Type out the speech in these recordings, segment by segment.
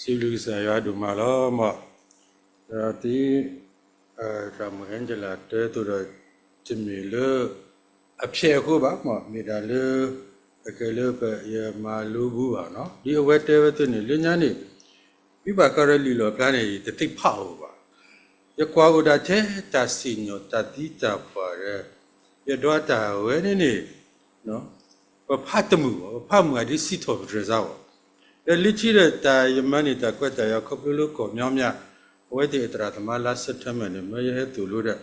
စံးဘျုးကစၢ်ယွၤဒိၣ်မးလီၤ. မ်, ဒီးသ့, တၢ်မုၣ်အဲၣ်ကၠလၤတဲသိးဒီး တမ့ၢ်လၢ အဖျဲးအဃိဘၣ်, မ်, မ့ၢ်တၢ်လၢ အကဲလၢပယမၤလိဘူးဘၣ်နီၤ. ဒ်အဝဲတဲဝဲသ့ၣ်န့ၣ် လၢညါန့ၣ် မ့ၢ်ဘၣ်ဃးဒီးလံာ်လီၣ်ဖျါန့ၣ် ယတသ့ဖးအီၤဘၣ်. ယကွၢ်အိၣ်ဒၣ်ထဲတၢ်စံၣ်ညီၣ်တၢ်သံတၢ်ပှၢ်ဒီး ယဒွးတၢ်ဝဲန့ၣ်န့ၣ် ပဖးတမုာ်ဘၣ်, ပဖးမုာ်အဒ်စံးထီၣ်ပတြၢၤစါဘၣ်. ဒီးလၢခံဒီးတၢ်ယမၤန့ၢ်တၢ်ခွဲးတၢ်ယာ်ခီဖျိလၢကီၢ်မၠီမၠး, အဝဲသ့ၣ်အသရၣ်သမါလါစဲးပထ့ဘၢၣ်န့ၣ် မ့ၢ်ယဟဲသိၣ်လိဒီး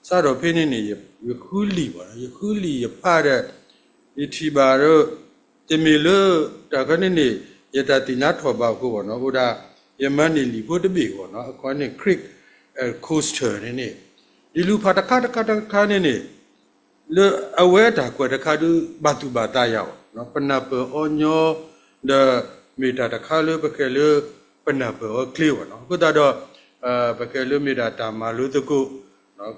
စးထီၣ်ဖဲန့ၣ်န့ၣ် ယဃုလံာ်ဘၣ်, ယဃုလံာ်ယဖးဒီး ယထံၣ်ဘၣ်ဒီး တမ့ၢ်လၢ တၢ်ခါန့ၣ်န့ၣ် ယတၢ်သ့ၣ်ညါထီၣ်ဘၣ်အဃိဘၣ်နီၤ, အိၣ်ဒၣ် ယမၤန့ၢ်လံာ်ဖိတဘ့ၣ်ဘၣ်နီၤ, အခီန့ၣ် Creek Coaster န့ၣ်န့ၣ် ယလူၤဖးတခါတခါတခါန့ၣ်န့ၣ် လၢအဝဲတၢ်ကွဲးတခါဒုး ဘၣ်သူၣ်ဘၣ်သးယၤဘၣ်, ပနၢ်ပၢၢ်အီၤညီ, ဒီးမ့ၢ်တၢ်တခါလၢပကဲလၢ ပနၢ်ပၢၢ်အီၤချ့ဘၣ်နီၤ. အဃိသတးဒီး ပကဲလၢမ့ၢ်ဒၣ်တၢ်မၤလိသကိး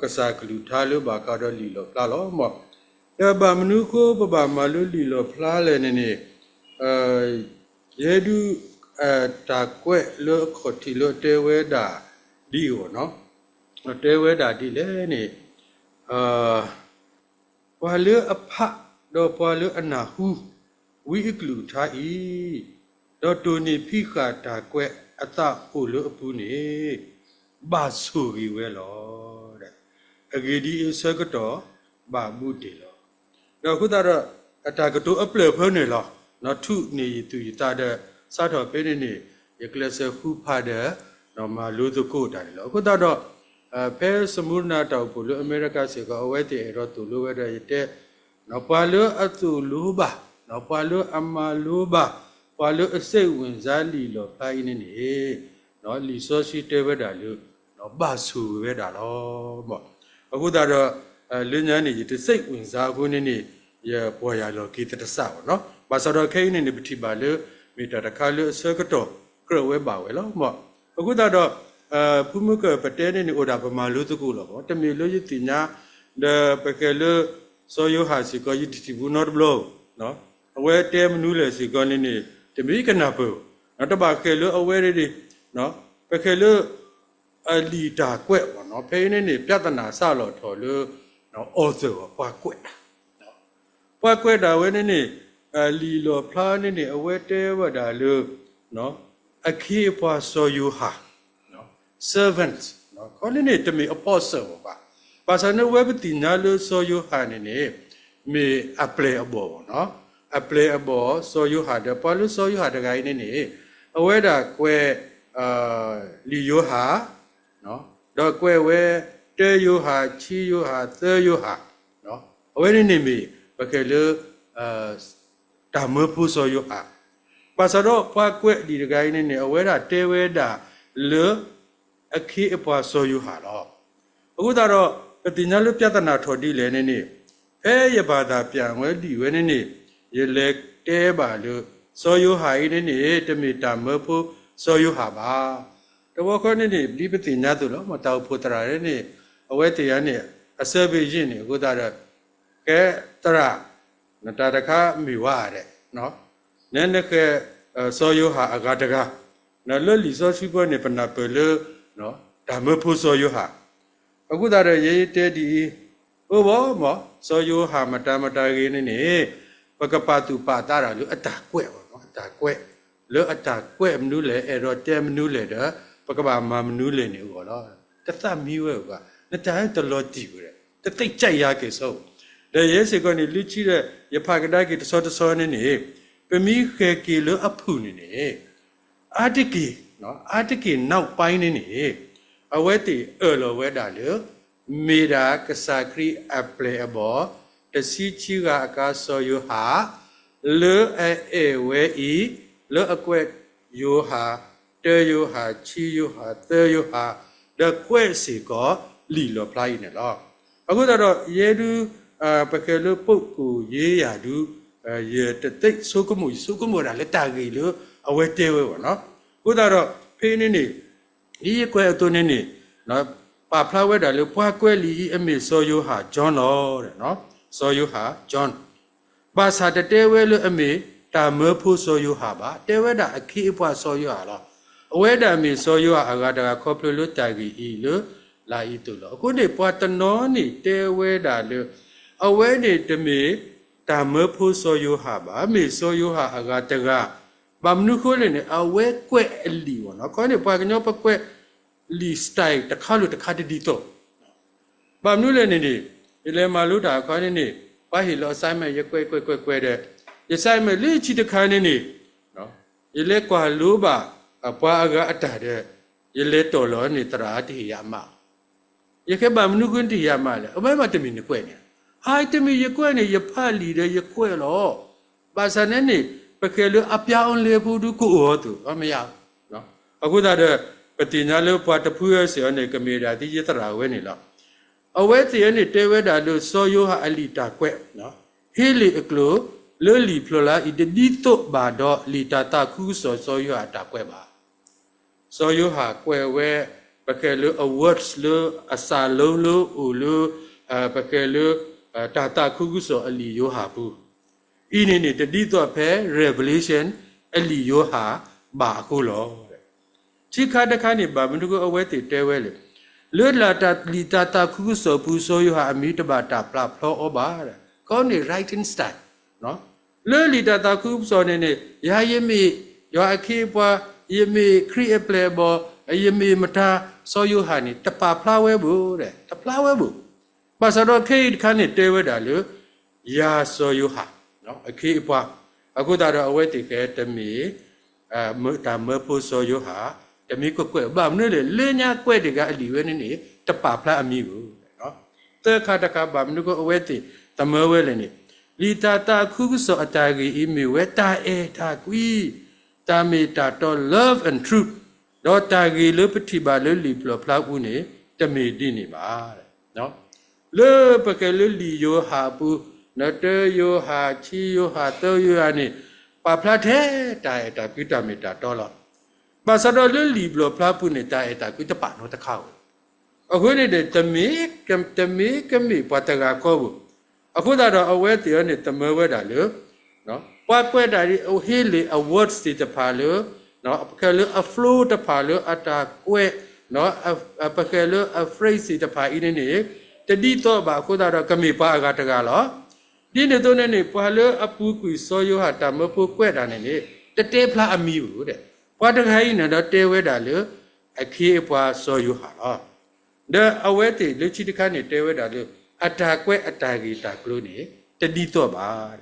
ကစၢ်ကလုၢ်ကထါလၢဘၣ်ဃးဒီးလံာ်လီၣ်ဖျါလီၤ. မ်, ဒီးဘၣ်မနုၤအဃိပဘၣ်မၤလိလံာ်လီၣ်ဖျါလဲၣ်န့ၣ်န့ၣ် ယဲဒုး တၢ်ကွဲးလၢအခီၣ်ထံးလၢအတဲဝဲဒၣ်ဒ်အံၤဘၣ်နီၤ, တဲဝဲဒၣ်ဒ်လဲၣ်န့ၣ် ပှၤလၢအဖး ဒီးပှၤလၢအနၢ်ဟူ ဝံအကလုၢ်ကထါအံၤ, ဒီးတိၢ်နီၣ်ဖံးဃာ်တၢ်ကွဲးအသးအိၣ်လၢအပူၤန့ၣ် ဘၣ်ဆိၣ်ဂ့ၤဝဲလီၤ. အဂ့ၢ်ဒ်အံၤ, အဆၢကတီၢ်ဘၣ်ဘူးတ့ၢ်လီၤ. ဒီးအဃိသတးဒီး အတၢ်ကတိၤအပျဲၢ်ဖဲန့ၣ်လီၤ. ထူးန့ၢ်ယသူၣ်ယသးဒီး စးထီၣ်ဖဲန့ၣ်န့ၣ် ယကျဲးစၢးဃုဖးဒီး မၤလိသကိးတၢ်န့ၣ်လီၤ. အဃိသတးဒီး ဖဲစမူရနၤတၢ်အိၣ်ဖှိၣ်လၢအမဲရကၤစ့ၢ်ကီး အဝဲသ့ၣ်အဲၣ်ဒိးသိၣ်လိဝဲဒီးယတဲ ပှၤလၢအသိၣ်လိဘၣ်, ပှၤလၢအမၤလိဘၣ်, ပှၤလၢအစိတ်ဝင်စားလံာ်လီၣ်ဖျါအံၤန့ၣ်န့ၣ် လံာ်စီဆှံတဲဝဲဒၣ်လၢ ဘၣ်ဆိၣ်ဂ့ၤဝဲဒၣ်လီၤ. အဃိသတးဒီး လၢညါန့ၣ် ယတစိတ်ဝင်စားအဃိန့ၣ်န့ၣ် ယပီၢ်ယၢ်လီၤက့ၤသတးစၢ်ဘၣ်နီၤ. ဘၣ်ဆၣ်ဒီးခဲအံၤန့ၣ်န့ၣ် ပထံၣ်ဘၣ်လၢ မ့ၢ်တၢ်တခါလၢအဆၢကတီၢ်ကြၢးဝဲဘၣ်ဝဲလီၤ. အဃိသတးဒီး ဖုမုၢ်ကၢၢ်ပတဲန့ၣ်န့ၣ် အိၣ်ဒၣ်ပမၤလိသကိးလီၤ. တမ့ၢ်လၢယသ့ၣ်ညါ ဒီးပကဲလၢ စီၤယိၤဟၣ်စ့ၢ်ကီး ယတထံၣ်ဘူးနီတဘျီ, အဝဲတဲမနုၤလဲၣ်စ့ၢ်ကီးန့ၣ်န့ၣ် တမ့ၢ်ကနၢ်ပၢၢ်, တဘၣ်ဃဲလၢအဝဲဒၣ် ပကဲလၢ အလံာ်တၢ်ကွဲးဘၣ်နီၤ. ဖဲအံၤန့ၣ်န့ၣ် ပြဿနာစးလီၤထီၣ်လၢ author ပှၤကွဲးတၢ် ပှၤကွဲးတၢ်ဝဲန့ၣ်န့ၣ် လံာ်လီၣ်ဖျါန့ၣ်န့ၣ် အဝဲတဲဝဲဒၣ်လၢ အခ့အပှၤစီၤယိၤဟၣ် servant ခီန့ၣ်န့ၣ် တမ့ၢ် apostle ဘၣ်. ဘၣ်ဆၣ်န့ၣ် အဝဲပသ့ၣ်ညါလၢစီၤယိၤဟၣ်န့ၣ်န့ၣ် မ့ၢ်အပျဲၢ်အဘီၣ်ဘၣ်နီၤ. အပျဲၢ်အဘီၣ်စီၤယိၤဟၣ်ဒီး ပှၤလၢစီၤယိၤဟၣ်တဂၤအံၤန့ၣ်န့ၣ် အဝဲဒၣ်ကွဲး လံာ်ယိၤဟၣ် ဒီးကွဲးဝဲ တၢယိၤဟၣ်, ခံယိၤဟၣ်, သၢယိၤဟၣ်, အဝဲန့ၣ်န့ၣ်မ့ၢ် ပကဲလၢ တၢ်မၢဖိစီၤယိၤဟၣ်, ဘၣ်ဆၣ်ဒီးပှၤကွဲးလံာ်တဂၤအံၤန့ၣ်န့ၣ် အဝဲဒၣ်တဲဝဲဒၣ်လၢ အခ့အပှၤစီၤယိၤဟၣ်လီၤ. အဃိသတးဒီး ပသ့ၣ်ညါလၢပြဿနာထီၣ်ဒ်လဲၣ်န့ၣ်န့ၣ် ဖဲယဘၣ်သးပျၢ်ဝဲလံာ်ဝဲန့ၣ်န့ၣ် ယလဲၤတဲဘၣ်လၢ စီၤယိၤဟၣ်အံၤန့ၣ်န့ၣ် တမ့ၢ်တၢ်မၢဖိစီၤယိၤဟၣ်ဘၣ်. တဘျီဃီန့ၣ်န့ၣ် ဒ်ပသ့ၣ်ညါသိးလီၤ. မ်တၢ်အိၣ်ဖှိၣ်သရၣ်န့ၣ်န့ၣ် အဝဲသ့ၣ်ညါန့ၣ် အစၢဘ့ၣ်ယ့ၣ်န့ၣ် အဃိသတးဒီး ကဲသရၣ် နတၢ်တခါမ့ၢ်ဝဲဒၣ် နဲနဃဲ စီၤယိၤဟၣ်အဂၤတဂၤ လၢလံာ်စီဆှံပူၤန့ၣ် ပနၢ်ပၢၢ်လၢ တၢ်မၢဖိစီၤယိၤဟၣ်, အဃိသတးဒီး ယဲယတဲဒ်အံၤ, အိၣ်ဘၣ်မး စီၤယိၤဟၣ်မတၤမတၤဂ့ၤန့ၣ်န့ၣ် ပကပာ်သူၣ်ပာ်သးတၢ်လၢအတၢ်ကွဲးဘၣ်နီၤ, အတၢ်ကွဲး, လၢအတၢ်ကွဲးမနုၤလဲၣ်, အဲၣ်ဒိးတဲမနုၤလဲၣ်ဒီး ပကဘၣ်မၤမနုၤလဲၣ်န့ၣ်အဂီၢ်လီၤ. တသးမံဝဲဘၣ်, နတၢ်တလီၤတံၢ်ဝဲဒီး တသ့ၣ်ကၢ်ယၤက့ၤစီၤ, ဒီးယဲစ့ၢ်ကီးန့ၣ် လၢခံဒီး ယဖးကဒါက့ၤတဆီတဆီန့ၣ်န့ၣ် ပမ့ၢ်ဃဲၤက့ၤလၢအဖုၣ်န့ၣ်န့ၣ် အါတက့ၢ်, အါတက့ၢ်နောက်ပိုင်းန့ၣ်န့ၣ် အဝဲသ့ၣ်အၢၣ်လီၤဝဲဒၣ်လၢ မ့ၢ်ဒၣ်ကစၢ်ခရံာ်အပျဲၢ်အဘီၣ် တဆံခံဂၤအကါစီၤယိၤဟၣ် လၢအအဲၣ်ဝဲအံၤ လၢအကွဲးယိၤဟၣ်, တၢယိၤဟၣ်, ခံယိၤဟၣ်, သၢယိၤဟၣ်, ဒီးကွဲးစ့ၢ်ကီး လံာ်လီၣ်ဖျါအံၤန့ၣ်လီၤ. အဃိသတးဒီး ယဲဒုး ပကဲလၢ ပုဂ္ဂိုလ်ရေးရာ ဒုး ယတသိပ်ဆိကမိၣ် ယဆိကမိၣ်ဒၣ်လၢတၢ်ဂ့ၢ်လၢအဝဲတဲဝဲဘၣ်နီၤ. အဃိသတးဒီး ဖဲန့ၣ်န့ၣ် ဒ်ယကွဲးအသိးန့ၣ်န့ၣ် ပာ်ဖျါဝဲဒၣ်လၢပှၤကွဲးလံာ်အံၤအမ့ၢ်စီၤယိၤဟၣ် John လီၤ. စီၤယိၤဟၣ် John ဘၣ်ဆၣ်တတဲဝဲလၢအမ့ၢ်တၢ်မၢဖိစီၤယိၤဟၣ်ဘၣ်, တဲဝဲဒၣ်အခ့အပှၤစီၤယိၤဟၣ်လီၤ. အဝဲဒၣ်မ့ၢ်စီၤယိၤဟၣ်အဂၤတဂၤခီဖျိလၢတၢ်ဂ့ၢ်အံၤလၢလာ်အံၤသိးလီၤ. အဃိန့ၣ် ပှၤတနီၤန့ၣ်တဲဝဲဒၣ်လၢ အဝဲန့ၣ်တမ့ၢ်တၢ်မၢဖိစီၤယိၤဟၣ်ဘၣ်, မ့ၢ်စီၤယိၤဟၣ်အဂၤတဂၤ, ဘၣ်မနုၤဃိလဲၣ်န့ၣ် အဝဲကွဲးအလံာ်ဘၣ်နီၤ. ခီန့ၣ် ပှၤကညီပကွဲးလံာ် style တခါလိၤတခါတဒ်သိး ဘၣ်မနုၤလဲၣ်န့ၣ်န့ၣ် ယလဲၤမၤလိတၢ်အခါန့ၣ်န့ၣ် ပှၤဟ့ၣ်လီၤ assignment ယကွဲးကွဲးကွဲးကွဲးဒီး ယ assignment လၢခံတခါန့ၣ်န့ၣ် ယလဲၤကွၢ်လိဘၣ် ပှၤအဂၤအတၢ်ဒီး ယလဲၤတီၢ်လီၤန့ၣ် သရၣ်တဟ့ၣ်ယၤအမး ယကဲဘၣ်မနုၤဃိတဟ့ၣ်ယၤမးလဲၣ်, အဝဲမ့ၢ်တမ့ၢ်နကွဲးန့ၣ်, ဟါတမ့ၢ်ယကွဲးန့ၣ် ယဖးလံာ်ဒီးယကွဲးလီၤ. ဘၣ်ဆၣ်န့ၣ်န့ၣ် ပကဲလၢအပျါအီၤလဲၤဖိဒုးကအိၣ်အီၤသိး အမ့ၢ်ဧါ. အဃိသတးဒီး ပသ့ၣ်ညါလၢပှၤတဖုအစ့ၢ်အီၤန့ၣ် ကမ့ၢ်ဒၣ်သ့ယသရၣ်ဝဲန့ၣ်လီၤ. အဝဲသ့ၣ်အန့ၣ်တဲဝဲဒၣ်လၢစီၤယိၤဟၣ်အလံာ်တၢ်ကွဲး ဟ့လ့ၣ်အကျိၤ လၢလံာ်ဖျိလၢအံၤ တဒ်သိးဘၣ်ဒီးလံာ်တၢ်သးခုကစီၣ်စီၤယိၤဟၣ်အတၢ်ကွဲးဘၣ်. စီၤယိၤဟၣ်ကွဲးဝဲ ပကဲလၢအ words လၢအစးလိလၢအိၣ်လၢ ပကဲလၢ တၢ်သးခုကစီၣ်အလံာ်ယိၤဟၣ်ပူၤ အံၤန့ၣ်န့ၣ် တဒ်သိးဖဲ Revelation အလံာ်ယိၤဟၣ်ဘၣ်အဃိလီၤ. ခံခါတခါန့ၣ် ဘၣ်မနုၤဃိအဝဲသ့ၣ်တဲဝဲလဲၣ်, လၢလံာ်တၢ်သးခုကစီၣ်ပူၤ စီၤယိၤဟၣ်အမံၤတဘၣ်တၢ်ပာ်ဖျါအီၤဘၣ်, ခီန့ၣ် writing style လၢလံာ်တၢ်သးခုကစီၣ်န့ၣ်န့ၣ် ယၤယမ့ၢ်ယွၤအခ့အပှၤ, ယမ့ၢ်ခရံာ်အပျဲၢ်အဘီၣ်, ယမ့ၢ်မတၤ, စီၤယိၤဟၣ်န့ၣ် တပာ်ဖျါဝဲဘၣ်, တဖျါဝဲဘၣ်. ဘၣ်ဆၣ်ဒီးခဲအံၤတခါန့ၣ်တဲဝဲဒၣ်လၢ ယၤစီၤယိၤဟၣ် အခ့အပှၤ, အဃိသတးဒီးအဝဲသ့ၣ်ကဲတမ့ၢ် တၢ်မၢဖိစီၤယိၤဟၣ်, တမ့ၢ်ကကွဲး ဘၣ်မနုၤလဲၣ် လၢညါကွဲးတဂၤအလံာ်ဝဲန့ၣ်န့ၣ် တပာ်ဖျါအမံၤဘၣ်. သၢခါတခါ ဘၣ်မနုၤဃိအဝဲသ့ၣ်သမၢဝဲလဲၣ်န့ၣ်, လံာ်တၢ်သးခုကစီၣ်အတၢ်ဂ့ၢ်အံၤမ့ၢ်ဝဲတၢ်အဲၣ်တၢ်ကွံ, တၢ်မ့ၢ်တၢ်တီ love and truth, ဒီးတၢ်ဂ့ၢ်လၢပထံၣ်ဘၣ်လၢလံာ်ပျိၢ်ဖျါပူၤန့ၣ် တမ့ၢ်ဒ်န့ၣ်ဘၣ်. လၢပကဲလၢလံာ်ယိၤဟၣ်အပူၤ, တၢယိၤဟၣ်, ခံယိၤဟၣ်, သၢယိၤဟၣ်န့ၣ် ပာ်ဖျါထဲတၢ်အဲၣ်တၢ်ကွံတၢ်မ့ၢ်တၢ်တီလီၤ. ဘၣ်ဆၣ်ဒီးလၢလံာ်ပျိၢ်ဖျါပူၤန့ၣ် တၢ်အဲၣ်တၢ်ကွံတပာ်နီတခါဧိၤ, အဃိန့ၣ်န့ၣ် တမ့ၢ်ကမ့ၢ်ပှၤတဂၤဃီဧိၤ, အဃိသတးဒီးအဝဲသ့ၣ်အန့ၣ်သမၢဝဲဒၣ်လၢ ပှၤကွဲးတၢ်ဟ့လ့ၣ်အ words သ့ၣ်တဖၣ်လၢ ပကဲလၢအ flow တဖၣ်လၢအတၢ်ကွဲး, ပကဲလၢအ phrase သ့ၣ်တဖၣ်အံၤန့ၣ်န့ၣ် တဒ်သိးဘၣ်အဃိသတးဒီး ကမ့ၢ်ပှၤအဂၤတဂၤလီၤ. ဒ်န့ၣ်အသိးန့ၣ်န့ၣ် ပှၤလၢအပူၤကွံာ်စီၤယိၤဟၣ်တၢ်မၢဖိကွဲးတၢ်န့ၣ်န့ၣ် တတဲဖျါအမံၤဘၣ်ဒီး ပှၤတဂၤအံၤန့ၣ်ဒီးတဲဝဲဒၣ်လၢ အခ့အပှၤစီၤယိၤဟၣ်လီၤ. ဒီးအဝဲသ့ၣ်လၢခံတခါန့ၣ်တဲဝဲဒၣ်လၢ အတၢ်ကွဲးအတၢ်ဂ့ၢ်တၢ်ကျိၤန့ၣ် တဒ်သိးဘၣ်.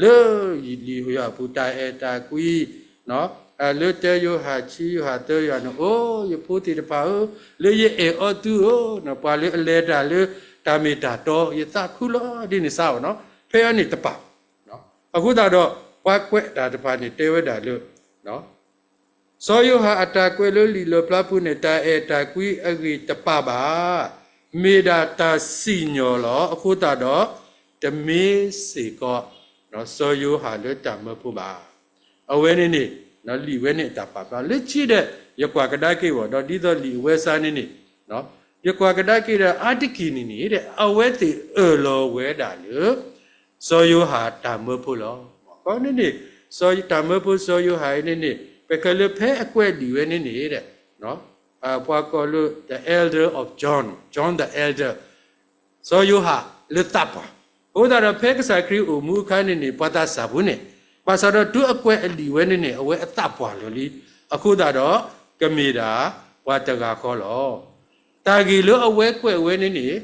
လၢလံာ်ယိၤဟၣ်အပူၤ တၢ်အဲၣ်တၢ်ကွံ, လၢတၢယိၤဟၣ်, ခံယိၤဟၣ်, သၢယိၤဟၣ်န့ၣ် အိၣ်ယဖိသ့ၣ်တဖၣ်ဧၢ, လၢယအဲၣ်အီၤသုဧၢ, ပှၤလၢအလဲၤတၢ်လၢတၢ်မ့ၢ်တၢ်တီ ယသးခုလီၤ ဒ်န့ၣ်စးအီၤနီၤ, ဖဲအံၤန့ၣ်တပာ်. အဃိသတးဒီး ပှၤကွဲးတၢ်တဖၣ်န့ၣ်တဲဝဲဒၣ်လၢ စီၤယိၤဟၣ်အတၢ်ကွဲးလၢလံာ်လီၣ်ဖျါပူၤန့ၣ် တၢ်အဲၣ်တၢ်ကွံအဂ့ၢ်တပာ်ဘၣ်, မ့ၢ်ဒၣ်တၢ်စံၣ်ညီၣ်လီၤ. အဃိသတးဒီး တမ့ၢ်စ့ၢ်ကီး စီၤယိၤဟၣ်လၢတၢ်မၢဖိဘၣ်. အဝဲန့ၣ်န့ၣ် လံာ်ဝဲန့ၣ်အတၢ်ပာ်ဖျါ လၢခံဒီး ယကွၢ်ကဒါက့ၤအီၤဒီး ဒ်သိးလံာ်အဝဲစးန့ၣ်န့ၣ် ယကွၢ်ကဒါက့ၤဒီး အါတက့ၢ်န့ၣ်န့ၣ် အဝဲသ့ၣ်အၢၣ်လီၤဝဲဒၣ်လၢ စီၤယိၤဟၣ်တၢ်မၢဖိလီၤ. အဃိန့ၣ်န့ၣ် စီၤတၢ်မၢဖိစီၤယိၤဟၣ်အံၤန့ၣ်န့ၣ် ပကဲလၢဖဲအကွဲးလံာ်ဝဲန့ၣ်န့ၣ် ပှၤကိးလၢ the elder of John, John the elder, စီၤယိၤဟၣ်လၢသးပှၢ်. အဃိသတးဒီး ဖဲကစၢ်ခရံာ်အိၣ်မူအခါန့ၣ်န့ၣ် ပှၤသးစၢ်ဖိန့ၣ်, ဘၣ်ဆၣ်ဒီးတုၤအကွဲးအလံာ်ဝဲန့ၣ်န့ၣ် အဝဲအသးပှၢ်လီၤလံ. အဃိသတးဒီး ကမ့ၢ်ဒၣ်ပှၤတဂၤဃီလီၤ. တၢ်ဂ့ၢ်လၢအဝဲကွဲးဝဲန့ၣ်န့ၣ်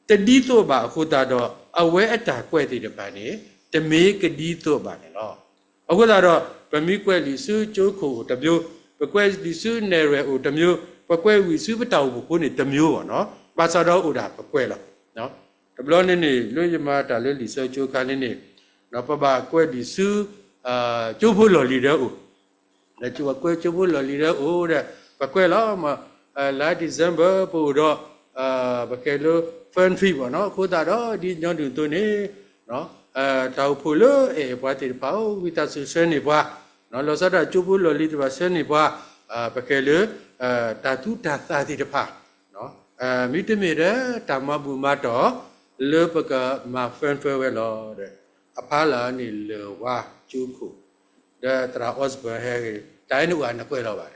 တဒ်သိးဘၣ်အဃိသတးဒီး အဝဲအတၢ်ကွဲးသ့ၣ်တဖၣ်န့ၣ် တမ့ၢ်ကဒ်သိးဘၣ်န့ၣ်လီၤ. အဃိသတးဒီး ပမ့ၢ်ကွဲးလံာ်ဆူကၠိခိၣ်အိၣ်တမျိုး, ပကွဲးလံာ်ဆူနဲၣ်ရွဲၣ်အိၣ်တမျိုး, ပကွဲးဝံၤဆူပတၢ်အိၣ်ဖှိၣ်ဖိန့ၣ်တမျိုးဘၣ်နီၤ, ဘၣ်ဆၣ်ဒီးအိၣ်ဒၣ်ပကွဲးလီၤ. တဘျီန့ၣ်န့ၣ် လၢယမၤတၢ်လၢလံာ်စီဆှံကၠိခါန့ၣ်န့ၣ် ပဘၣ်ကွဲးလံာ်ဆူ ကၠိဖိလီၢ်လံၤဒၢအိၣ် ဒီးကွဲးကၠိဖိလီၢ်လံၤဒၢအိၣ်ဒီး ပကွဲးလီၤ. လါ December ပအိၣ်ဒီး ပကဲလၢ fund tree ဘၣ်နီၤ. အဃိသတးဒီး ဒ်ညီနုၢ်အသိးန့ၣ် တၢ်အိၣ်ဖှိၣ်လၢအအဲၣ်ပှၤသ့ၣ်တဖၣ် အိၣ်ဝံသးစူၤဆှၢန့ၢ်ပှၤ, လီၤဆီဒၣ်တၢ်ကၠိဖိလီၢ်လံၤသ့ၣ်တဖၣ်ဆှၢန့ၢ်ပှၤ, ပကဲလၢ တၢ်သူတၢ်သၣ်သ့ၣ်တဖၣ် မ့တမ့ၢ်ဒီး တၢ်မၤဘူၣ်မၤတီၢ် လၢပကမၤ fund ဝဲလီၤ. အဖီလာ်န့ၣ် လၢၢ်ဝါကၠိခိၣ်, ဒီးသရၣ် Osborn ဟဲဂ့ၤ တၢ်အံၤန့ၣ်အိၣ်နကွဲးလီၤဘၣ်.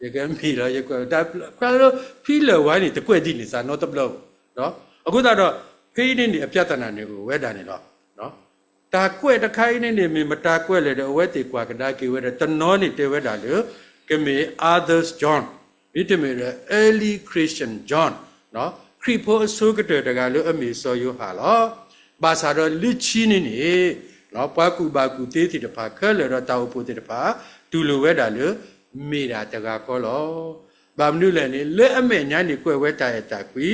ယကမ့ၢ်လီၤ ယကွဲး တၢ်ဖျါလၢ ဖဲလၢၢ်ဝါန့ၣ် တကွဲးဒ်န့ၣ် စးနီတဘျီဘၣ်. အဃိသတးဒီး ဖဲအံၤန့ၣ်န့ၣ် အပြဿနာန့ၣ်အိၣ်ဝဲဒၣ်န့ၣ်လီၤ. တၢ်ကွဲးတခါအံၤန့ၣ်န့ၣ် မ့ၢ်မတၤကွဲးလဲၣ်ဒီး အဝဲသ့ၣ်ကွၢ်ကဒါက့ၤဝဲဒီး တနီၤန့ၣ်တဲဝဲဒၣ်လၢ ကမ့ၢ် Others John, မ့တမ့ၢ်ဒီး Early Christian John, ခရံာ်ဖိအဆိကတၢၢ်တဂၤလၢအမ့ၢ်စီၤယိၤဟၣ်လီၤ. ဘၣ်ဆၣ်ဒီးလၢခံန့ၣ်န့ၣ် ပှၤကူၣ်ဘၣ်ကူၣ်သ့သ့ၣ်တဖၣ်ခဲလၢာ်ဒီးတၢ်အိၣ်ဖှိၣ်သ့ၣ်တဖၣ် တူၢ်လိာ်ဝဲဒၣ်လၢ မ့ၢ်ဒၣ်တဂၤဃီလီၤ. ဘၣ်မနုၤလဲၣ်န့ၣ် လၢအမဲာ်ညါန့ၣ် ကွဲးဝဲတၢ်အဲၣ်တၢ်ကွံ,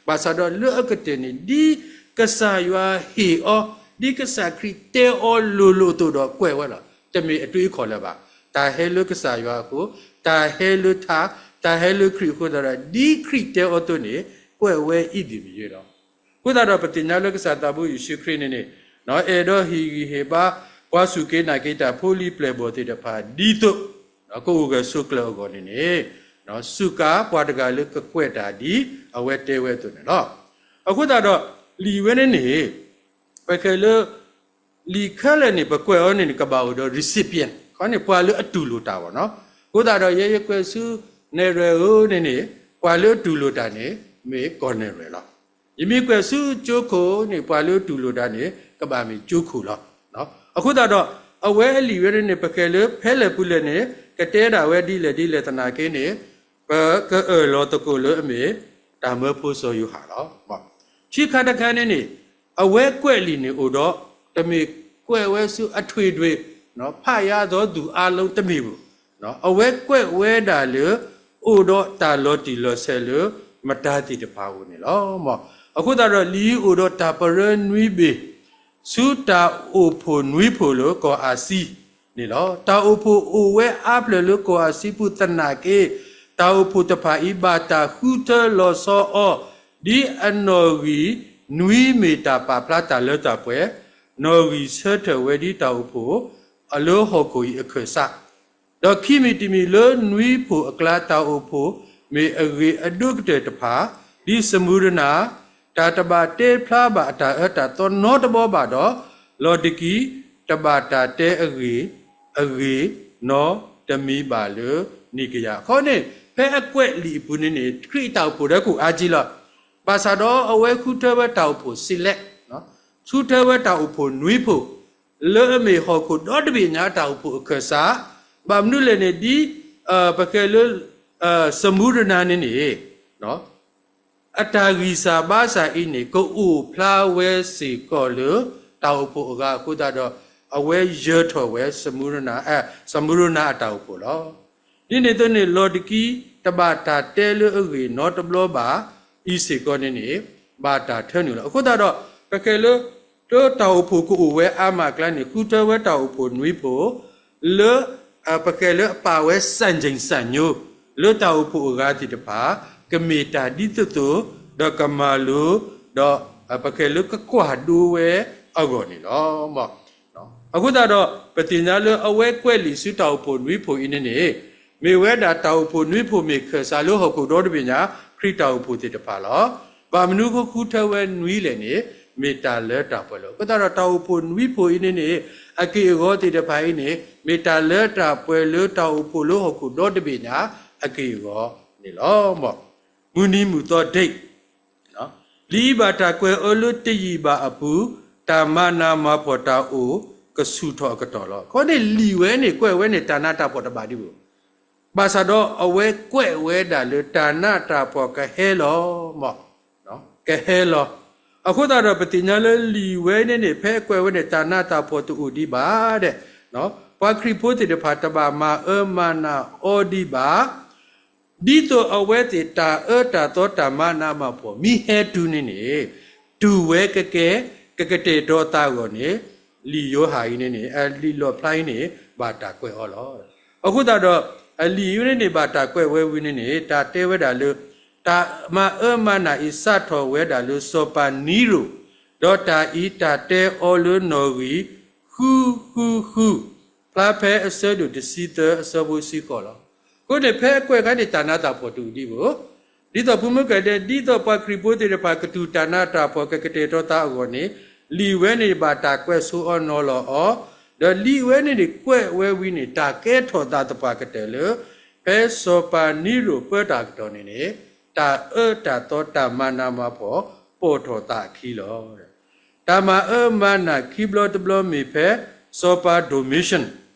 ဘၣ်ဆၣ်ဒီးလၢအကတၢၢ်န့ၣ် ဒ်ကစၢ်ယွၤဟ့ၣ်အီၤ, ဒ်ကစၢ်ခရံာ်တဲအီၤလိၤလိၤအသိးဒီးကွဲးဝဲလီၤ. တမ့ၢ်အတွေးအခေါ်လၢၤဘၣ်. တၢ်ဟဲလၢကစၢ်ယွၤအဃိ, တၢ်ဟဲလၢထါ, တၢ်ဟဲလၢခရံာ်အဃိသတးဒီး ဒ်ခရံာ်တဲအီၤအသိးန့ၣ် ကွဲးဝဲအံၤဒ်မ့ၢ်ယဲလီၤ. အဃိသတးဒီး ပသ့ၣ်ညါလၢကစၢ်သးဘိယ့ၣ်ၡူးခရံာ်န့ၣ်န့ၣ် အဲၣ်ဒိးဟ့ၣ်ဂံၢ်ဟ့ၣ်ဘါ ပှၤစူၢ်က့ၤနာ်က့ၤတၢ်ဖိလံၤပျဲၢ်ဘီၣ်သ့ၣ်တဖၣ် ဒ်သိး ကအိၣ်ဂၢၢ်ဆိးကျၢၤအဂီၢ်န့ၣ်န့ၣ် စူးကါပှၤတဂၤလၢကကွဲးတၢ်ဒ်အဝဲတဲဝဲအသိးန့ၣ်လီၤ. အဃိသတးဒီး လံာ်ဝဲန့ၣ်န့ၣ် ပကဲလၢ လံာ်ခဲလၢာ်န့ၣ် ပကွဲးအီၤန့ၣ်န့ၣ် ကဘၣ်အိၣ်ဒီး recipient ခီန့ၣ် ပှၤလၢအတူၢ်လိာ်တၢ်ဘၣ်နီၤ. အဃိသတးဒီး ယဲယကွဲးဆူနဲၣ်ရွဲၣ်ဧၢန့ၣ်န့ၣ် ပှၤလၢအတူၢ်လိာ်တၢ်န့ၣ် မ့ၢ်ကီၢ်နဲၣ်ရွဲၣ်လီၤ. ယမ့ၢ်ကွဲးဆူကၠိခိၣ်န့ၣ် ပှၤလၢအတူၢ်လိာ်တၢ်န့ၣ် ကဘၣ်မ့ၢ်ကၠိခိၣ်လီၤ. အဃိသတးဒီး အဝဲအလံာ်ဝဲန့ၣ်န့ၣ် ပကဲလၢဖဲလဲၣ်ပူၤလဲၣ်န့ၣ် ကတဲဒၣ်ဝဲဒ်လဲၣ်ဒ်လဲၣ်သနာ်က့န့ၣ် ပကအၢၣ်လီၤသကိးလၢအမ့ၢ် တၢ်မၢဖိစီၤယိၤဟၣ်လီၤ. ခံခါတခါန့ၣ်န့ၣ် အဝဲကွဲးလံာ်န့ၣ်အိၣ်ဒီး တမ့ၢ်ကွဲးဝဲဆူအထွ့ထွ့ ဖးယါသီသူၣ်အါလီတမ့ၢ်ဘၣ်. အဝဲကွဲးဝဲဒၣ်လၢ အိၣ်ဒီးတၢ်လီၤတံၢ်လီၤဆဲးလၢ မတၤသ့ၣ်တဖၣ်အအိၣ်န့ၣ်လီၤ. အဃိသတးဒီးလံာ်အိၣ်ဒီးတၢ်ပရၢနွံဘ့ၣ် ဆူတၢ်အိၣ်ဖှိၣ်နွံဖှိၣ်လၢကီၢ်အၤစံန့ၣ်လီၤ. တၢ်အိၣ်ဖှိၣ်အိၣ်ဝဲအါဖျၢၣ်လၢကီၢ်အၤစံပူၤသနာ်က့ တၢ်အိၣ်ဖှိၣ်တဖၣ်အံၤ ဘၣ်တၢ်ဃုထၢလီၤဆီအီၤ ဒ်အနီၣ်ဂံၢ်နွံမ့ၢ်တၢ်ပာ်ဖျါတၢ်လၢတၢ်ပှဲၤ, နီၣ်ဂံၢ်ဆၢထၢၣ်ဝဲဒ်တၢ်အိၣ်ဖှိၣ် အလၢဟီၣ်ခိၣ်အံၤအခၢၣ်စး ဒီးခံမံၤတမံၤလၢနွံဖှိၣ်အကျါတၢ်အိၣ်ဖှိၣ် မ့ၢ်အဂ့ၤအဒိၣ်ကတၢၢ်တဖၣ် ဒ်စမူရနၤ တၢ်တဘၣ်တဲဖျါဘၣ်အတၢ်အၢတၢ်သီနီတဘီဘၣ်ဒီး လီၤဒကံ တဘၣ်တၢ်တဲအဂ့ၢ် အဂ့ၢ်နီတမံၤဘၣ်လၢနံၤကယၤ. အဃိန့ၣ် ဖဲအကွဲးလံာ်အပူၤန့ၣ်န့ၣ် ခရံာ်အတၢ်အိၣ်ဖှိၣ်ဒီးကအိၣ်အါကံလီၤ. ဘၣ်ဆၣ်ဒီးအဝဲဃုထၢဝဲတၢ်အိၣ်ဖှိၣ် select ဃုထၢဝဲတၢ်အိၣ်ဖှိၣ်နွံဖှိၣ် လၢအမ့ၢ်ဟီၣ်ခိၣ်ဒီတဘ့ၣ်ညါတၢ်အိၣ်ဖှိၣ်အခၢၣ်စး, ဘၣ်မနုၤလဲၣ်န့ၣ် ဒ် ပကဲလၢ စမူရနၤန့ၣ်န့ၣ် အတၢ်ဂံၢ်စၢ်ဘါစၢ်အံၤန့ၣ် ကအိၣ်ဖျါဝဲစ့ၢ်ကီးလၢ တၢ်အိၣ်ဖှိၣ်အဂၤအဃိသတးဒီး အဝဲယၢၤထီၣ်ဝဲ စမူရနၤအတၢ်အိၣ်ဖှိၣ်လီၤ. ဒ်န့ၣ်အသိးန့ၣ် လီၤဒကံ တဘၣ်တၢ်တဲလၢအဂ့ၢ်နီတဘျီဘၣ် အံၤစ့ၢ်ကီးန့ၣ်န့ၣ် ဘၣ်တၢ်ထၢနုာ်လီၤ. အဃိသတးဒီး ပကဲလၢ တၢ်အိၣ်ဖှိၣ်ကအိၣ်ဝဲအါမးအကျါန့ၣ် ဃုထၢဝဲတၢ်အိၣ်ဖှိၣ်နွံဖှိၣ် လၢ ပကဲလၢအပာ်ဝဲစၣ်ကၠ့ၣ်စၣ်ညိ လၢတၢ်အိၣ်ဖှိၣ်အဂၤသ့ၣ်တဖၣ် ကမ့ၢ်တၢ်ဒ်သိးသိး ဒီးကမၤလိ ဒီး ပကဲလၢကကွၢ်ဒိဝဲအဂီၢ်န့ၣ်လီၤ. အဃိသတးဒီး ပသ့ၣ်ညါလၢအဝဲကွဲးလံာ်ဆူတၢ်အိၣ်ဖှိၣ်နွံဖှိၣ်အံၤန့ၣ်န့ၣ် မ့ၢ်ဝဲဒၣ်တၢ်အိၣ်ဖှိၣ်နွံဖှိၣ်မ့ၢ်ခၢၣ်စးလၢဟီၣ်ခိၣ်ဒီတဘ့ၣ်ညါ ခရံာ်တၢ်အိၣ်ဖှိၣ်သ့ၣ်တဖၣ်လီၤ. ဘၣ်မနုၤဃိဃုထၢဝဲနွံလဲၣ်န့ၣ် မ့ၢ်တၢ်လၢတၢ်ပှဲၤလီၤ. အဃိသတးဒီးတၢ်အိၣ်ဖှိၣ်နွံဖှိၣ်အံၤန့ၣ်န့ၣ် အက့ၢ်အဂီၤသ့ၣ်တဖၣ်အံၤန့ၣ် မ့ၢ်တၢ်လၢတၢ်ပှဲၤလၢတၢ်အိၣ်ဖှိၣ်လၢဟီၣ်ခိၣ်ဒီတဘ့ၣ်ညါ အက့ၢ်အဂီၤန့ၣ်လီၤ. မုၢ်နံၤမုၢ်သီ date လံာ်အံၤဘၣ်တၢ်ကွဲးအၢလၢတယံာ်ဘၣ်အပူၤ တၢ်မၤနးမၤဖှီၣ်တၢ်အိၣ်ကဆူၣ်ထီၣ်အကတီၢ်လီၤ. အဃိန့ၣ်လံာ်ဝဲန့ၣ်ကွဲးဝဲန့ၣ် တၢ်နးတၢ်ဖှီၣ်တဘၣ်ဒံးဘၣ်. ဘၣ်ဆၣ်ဒီးအဝဲကွဲးဝဲဒၣ်လၢတၢ်နးတၢ်ဖှီၣ်ကဟဲလီၤ မ့ၢ် ကဟဲလီၤ. အဃိသတးဒီးပသ့ၣ်ညါလၢလံာ်ဝဲန့ၣ်န့ၣ် ဖဲအကွဲးဝဲန့ၣ် တၢ်နးတၢ်ဖှီၣ်တအိၣ်ဒံးဘၣ်ဒဲး ပှၤခရံာ်ဖိသ့ၣ်တဖၣ်တဘၣ်မၤအၢမၤနးအီၤဒံးဘၣ် ဒ်သိးအဝဲသ့ၣ်တၢ်အၢတၢ်သီတၢ်မၤနးမၤဖှီၣ် မ့ၢ်ဟဲတုၤန့ၣ်န့ၣ် တုၤဝဲကကဲ ကကတဲာ်ကတီၤသးအဂီၢ်န့ၣ် လံာ်ယိၤဟၣ်အံၤန့ၣ်န့ၣ် လံာ်လီၣ်ဖျါအံၤန့ၣ် ဘၣ်တၢ်ကွဲးအီၤလီၤ. အဃိသတးဒီး အလံာ်အံၤန့ၣ်န့ၣ် ဘၣ်တၢ်ကွဲးဝဲဝံၤန့ၣ်န့ၣ် တၢ်တဲဝဲဒၣ်လၢ တၢ်မၤအၢမၤနးအံၤစးထီၣ်ဝဲဒၣ်လၢစီၤပၤနံရိၣ်, ဒီးတၢ်အံၤတၢ်တဲအီၤလၢနီၣ်ဂံၢ်ဃုဃုဃု, ဖျါဖဲအဆၢဒိၣ်တဆံသၢအဆၢဖိတဆံဃိးလီၤ. အဃိန့ၣ် ဖဲအကွဲးခါန့ၣ် တၢ်နးတၢ်ဖှီၣ်တအိၣ်ဒံးဘၣ်. ဒ်သိးပမ့ၢ်ကတဲ ဒ်သိးပှၤခရံာ်ဖိသ့ၣ်တဖၣ်ကတူၢ်တၢ်နးတၢ်ဖှီၣ်ကကတဲာ်ကတီၤသးအဂီၢ်န့ၣ် လံာ်ဝဲန့ၣ်ဘၣ်တၢ်ကွဲးဆိအီၤနီၤလီၤအီၤ, ဒီးလံာ်ဝဲန့ၣ်န့ၣ်ကွဲးဝဲဝံၤန့ၣ် တၢ်ကဲထီၣ်သးသပှၢ်ကတၢၢ်လၢ ဖဲစီၤပၤနံရိၣ်ပၢတၢ်ကတီၢ်န့ၣ်န့ၣ် တၢ်အၢတၢ်သီတၢ်မၤနးမၤဖှီၣ် ပိာ်ထီၣ်သးအခံလီၤ. တၢ်မၤအၢမၤနးခံဘျီတဘျီမ့ၢ်ဖဲ စီၤပၤ Domitian,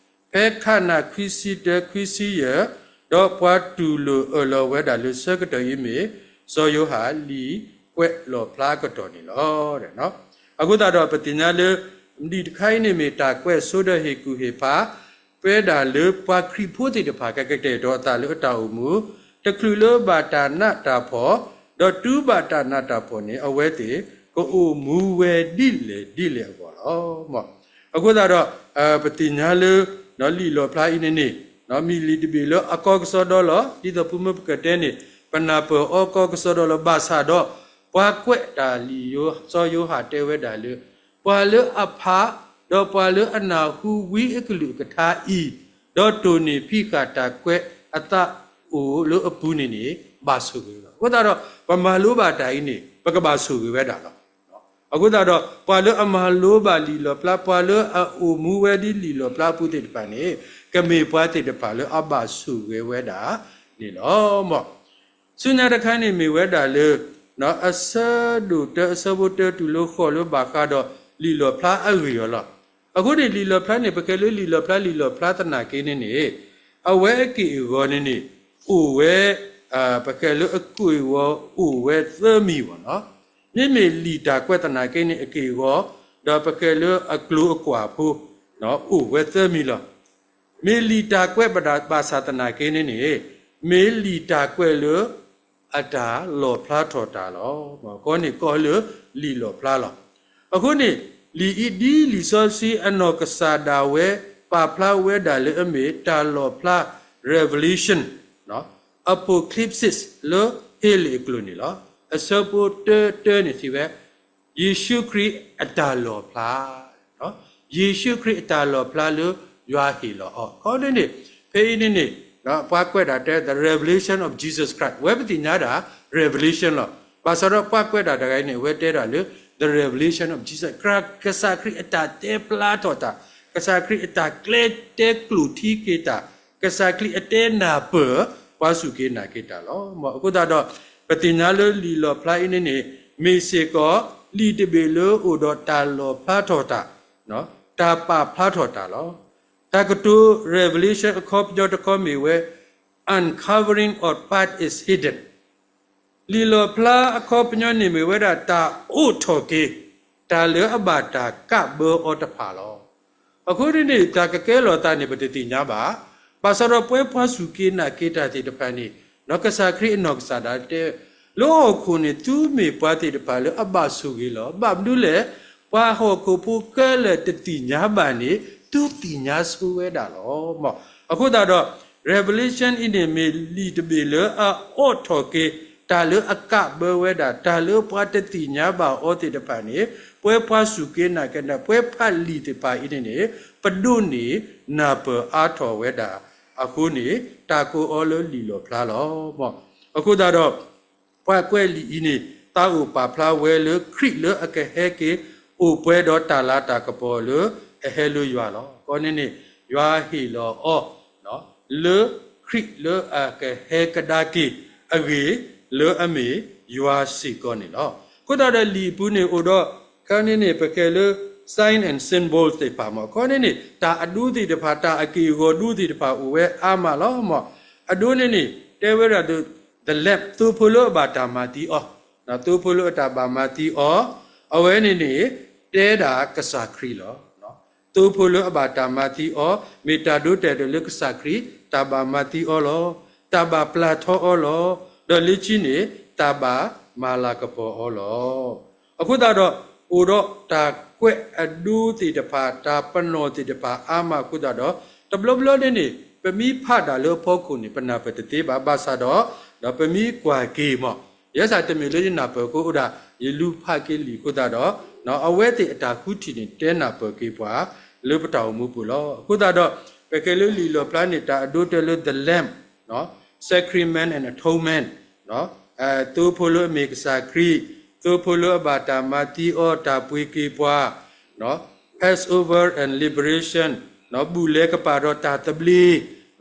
ဖဲခးနၣ်ခွံဆံတၢ ခွံဆံယဲၢ်, ဒီးပှၤတူၢ်လိာ်အၢၣ်လီၤဝဲဒၣ်လၢဆၢကတီၢ်အံၤမ့ၢ် စီၤယိၤဟၣ်လံာ်ကွဲးလီၣ်ဖျါအကတီၢ်န့ၣ်လီၤ. အဃိသတးဒီး ပသ့ၣ်ညါလၢ လံာ်တခါအံၤန့ၣ်မ့ၢ်တၢ်ကွဲးဆိဒီးဟ့ၣ်ကူၣ်ဟ့ၣ်ဖး ပဝဲဒၣ်လၢပှၤခရံာ်ဖိသ့ၣ်တဖၣ် ကကတဲာ်ကတီၤအသးလၢအတၢ်အိၣ်မူ, တချုးလၢဘၣ်တၢ်နးတၢ်ဖှီၣ်, ဒီးတုၤဘၣ်တၢ်နးတၢ်ဖှီၣ်န့ၣ် အဝဲသ့ၣ်ကအိၣ်မူဝဲဒ်လဲၣ်ဒ်လဲၣ်အဂီၢ်လီၤ. အဃိသတးဒီး ပသ့ၣ်ညါလၢ လံာ်လီၣ်ဖျါအံၤန့ၣ်န့ၣ် မ့ၢ်လံာ်တဘ့ၣ်လၢအကီကစီဒီလီၤ. ဒ်သိးပမ့ၢ်ပကတဲန့ၣ် ပနၢ်ပၢၢ်အီၤကီကစီဒီလီၤ. ဘၣ်ဆၣ်ဒီး ပှၤကွဲးတၢ်လံာ် စီၤယိၤဟၣ်တဲဝဲဒၣ်လၢ ပှၤလၢအဖး ဒီးပှၤလၢအနၢ်ဟူဝံအကလုၢ်အကထါအံၤ, ဒီးတိၢ်န့ၢ်ဖံးဃာ်တၢ်ကွဲးအသးအိၣ်လၢအပူၤန့ၣ်န့ၣ် ဘၣ်ဆိၣ်ဂ့ၤဝဲလီၤ. အဃိသတးဒီး ပမၤလိဘၣ်တၢ်အံၤန့ၣ် ပကဘၣ်ဆိၣ်ဂ့ၤဝဲဒၣ်လီၤ. အဃိသတးဒီး ပှၤလၢအမၤလိဘၣ်လံာ်လီၣ်ဖျါ, ပှၤလၢအအိၣ်မူဝဲဒ်လံာ်လီၣ်ဖျါအပူၤသ့ၣ်တဖၣ်န့ၣ် ကမ့ၢ်ပှၤသ့ၣ်တဖၣ်လၢအဘၣ်ဆိၣ်ဂ့ၤဝဲဒၣ်န့ၣ်လီၤ. ဆူညါတခါန့ၣ်မ့ၢ်ဝဲဒၣ်လၢ အဆၢဒိၣ်တၢ အဆၢဖိတၢတုၤလၢဃိးလၢဘၣ်ဃးဒီးလံာ်လီၣ်ဖျါအဂ့ၢ်အီၤလီၤ. အဃိန့ၣ် လံာ်လီၣ်ဖျါန့ၣ် ပကဲလၢလံာ်လီၣ်ဖျါ လံာ်လီၣ်ဖျါသနာ်က့န့ၣ်န့ၣ် အဝဲအက့ၢ်အဂီၤန့ၣ်န့ၣ် အိၣ်ဝဲ ပကဲလၢအက့ၢ်အဂီၤအိၣ်ဝဲသၢမံၤဘၣ်နီၤ. မ့မ့ၢ်လံာ်တၢ်ကွဲးသနာ်က့န့ၣ် အက့ၢ်အဂီၤ ဒီးပကဲလၢအကျိၤအကွာ်ဖိ အိၣ်ဝဲသၢမံၤလီၤ. မ့ၢ်လံာ်တၢ်ကွဲးဘၣ်ဆၣ်သနာ်က့န့ၣ်န့ၣ် မ့ၢ်လံာ်တၢ်ကွဲးလၢအတၢ်လီၣ်ဖျါထီၣ်တၢ်လီၤ. ကီန့ၣ်ကီလၢလံာ်လီၣ်ဖျါလီၤ. အဃိန့ၣ် လံာ်အံၤဒ်လံာ်စီဆှံအနီၢ်ကစၢ်ဒၣ်ဝဲ ပာ်ဖျါဝဲဒၣ်လၢအမ့ၢ်တၢ်လီၣ်ဖျါ revelation, apocalypsis လၢဟ့လ့ၣ်အကျိာ်န့ၣ်လီၤ. အဆၢဖိတၢတၢန့ၣ်စံးဝဲ ယ့ၣ်ၡူးခရံာ်အတၢ်လီၣ်ဖျါ, ယ့ၣ်ၡူးခရံာ်အတၢ်လီၣ်ဖျါလၢယွၤဟ့ၣ်လီၤအီၤ. ခီန့ၣ်န့ၣ် ဖဲအံၤန့ၣ်န့ၣ် ပှၤကွဲးဒၣ်တဲ the revelation of Jesus Christ ဝဲပသ့ၣ်ညါဒၣ် revelation လီၤ. ဘၣ်ဆၣ်ဒီးပှၤကွဲးဒၣ်တဂၤအံၤန့ၣ် အဝဲတဲဒၣ်လၢ the revelation of Jesus Christ ကစၢ်ခရံာ်အတၢ်တဲဖျါထီၣ်တၢ်, ကစၢ်ခရံာ်အတၢ်ကျဲတဲကျိၣ်ထံက့ၤတၢ်, ကစၢ်ခရံာ်အတဲနၢ်ပၢၢ် ပှၤစူၢ်က့ၤနာ်က့ၤတၢ်လီၤ. အဃိသတးဒီး ပသ့ၣ်ညါလၢလံာ်လီၣ်ဖျါအံၤန့ၣ်န့ၣ် မ့ၢ်စ့ၢ်ကီး လံာ်တဘ့ၣ်လၢအိၣ်ဒီးတၢ်လီၣ်ဖျါထီၣ်တၢ်, တၢ်ပာ်ဖျါထီၣ်တၢ်လီၤ. တၢ်ကတိၤ revelation အခီပညီတခီမ့ၢ်ဝဲ uncovering of what is hidden. လံာ်လီၣ်ဖျါအခီပညီန့ၣ်မ့ၢ်ဝဲဒၣ်တၢ်အိးထီၣ်က့ၤ တၢ်လၢအဘၣ်တၢ်ကးဘၢအီၤတဖၣ်လီၤ. အဃိန့ၣ်န့ၣ် တၢ်ကကဲလီၤသးန့ၣ် ပတသ့ၣ်ညါဘၣ်. ဘၣ်ဆၣ်ဒီးပှၤဖှီၣ်စူၢ်က့ၤနာ်က့ၤတၢ်သ့ၣ်တဖၣ်န့ၣ် ကစၢ်ခရံာ်အနီၢ်ကစၢ်ဒၣ်တဲ လၢဟီၣ်ခိၣ်န့ၣ် သုမ့ၢ်ပှၤသ့ၣ်တဖၣ်လၢအဘၣ်ဆိၣ်ဂ့ၤလီၤ. ဘၣ်မနုၤလဲၣ်, ပှၤဟီၣ်ခိၣ်ဖိခဲလၢာ်တသ့ၣ်ညါဘၣ်န့ၣ် သုသ့ၣ်ညါဆိဝဲဒၣ်လီၤ. အဃိသတးဒီး revelation အံၤန့ၣ်မ့ၢ်လံာ်တဘ့ၣ်လၢအအိးထီၣ်က့ၤ တၢ်လၢအကးဘၢဝဲဒၣ် တၢ်လၢပှၤတသ့ၣ်ညါဘၣ်အီၤသ့ၣ်တဖၣ်န့ၣ် ပှၤဖှီၣ်စူၢ်က့ၤနာ်က့ၤတၢ် ပှၤဖးလံာ်သ့ၣ်တဖၣ်အံၤန့ၣ်န့ၣ် ပဒိးန့ၢ်နၢ်ပၢၢ်အါထီၣ်ဝဲဒၣ်အဃိန့ၣ် တၢ်ကိးအီၤလၢလံာ်လီၣ်ဖျါလီၤ. အဃိသတးဒီး ပှၤကွဲးလံာ်အံၤန့ၣ် သးအိၣ်ပာ်ဖျါဝဲလၢခရံာ်လၢအကဟဲက့ၤ အိၣ်ပှဲၤဒီးတၢ်လၤတၢ်ကပီၤလၢအဟဲလၢယွၤလီၤ. ကီန့ၣ်န့ၣ် ယွၤဟ့ၣ်လီၤအီၤ လၢခရံာ်လၢအကဟဲကဒါက့ၤအဂ့ၢ် လၢအမ့ၢ်ယွၤစ့ၢ်ကီးန့ၣ်လီၤ. အဃိသတးဒီးလံာ်အပူၤန့ၣ်အိၣ်ဒီး ခါန့ၣ်န့ၣ် ပကဲလၢ sign and symbol သ့ၣ်တဖၣ်မ့ၢ် ခီန့ၣ်န့ၣ် တၢ်အဒိသ့ၣ်တဖၣ် တၢ်အက့ၢ်အဂီၤဒိသ့ၣ်တဖၣ်အိၣ်ဝဲအါမးလီၤမ့ၢ်. အဒိန့ၣ်န့ၣ် တဲဝဲဒၣ်ဒီး the lamp သိဖိလၢအဘၣ်တၢ်မၤသံအီၤ, သိဖိလၢအတၢ်ဘၣ်မၤသံအီၤ, အဝဲန့ၣ်န့ၣ် တဲဒၣ်ကစၢ်ခရံာ်လီၤ. သိဖိလၢအဘၣ်တၢ်မၤသံအီၤ မ့ၢ်တၢ်ဒိတဲာ်ဒိးလၢကစၢ်ခရံာ် တၢ်ဘၣ်မၤသံအီၤလီၤ. တၢ်ဘၣ်ပျၢ်ထီအီၤလီၤ. ဒီးလၢခံန့ၣ် တၢ်ဘၣ်မၤလၤကပီၤအီၤလီၤ. အဃိသတးဒီး အိၣ်ဒီးတၢ်ကွဲးအဒိသ့ၣ်တဖၣ် တၢ်ပနီၣ်သ့ၣ်တဖၣ်အါမးအဃိသတးဒီး တဘျီဘျီန့ၣ်န့ၣ် ပမ့ၢ်ဖးတၢ်လၢအဖီခိၣ်န့ၣ် ပနၢ်ပၢၢ်တသ့ဘၣ်. ဘၣ်ဆၣ်ဒီး ဒီးပမ့ၢ်ကွၢ်က့ၤမး, ယဲစးတမ့ၢ်လၢယနၢ်ပၢၢ်အဃိ အိၣ်ဒၣ်ယလူၤဖးက့ၤလံာ်အဃိသတးဒီး, အဝဲသ့ၣ်အတၢ်ဃုထံၣ်န့ၣ် တဲနၢ်ပၢၢ်က့ၤပှၤလၢပတၢ်အိၣ်မူပူၤလီၤ. အဃိသတးဒီး ပကဲလၢလံာ်လီၣ်ဖျါန့ၣ် တၢ်အဒိတဲလၢ the Lamb, Sacrament and Atonement, သိဖိလၢအမ့ၢ်ကစၢ်ခရံာ်, သိဖိလၢအဘၣ်တၢ်မၤသံအီၤ တၢ်ပှ့ၤက့ၤပှၤ, Passover and Liberation, ဘူၣ်လဲၤကပာ်ဒီးတၢ်သဘျ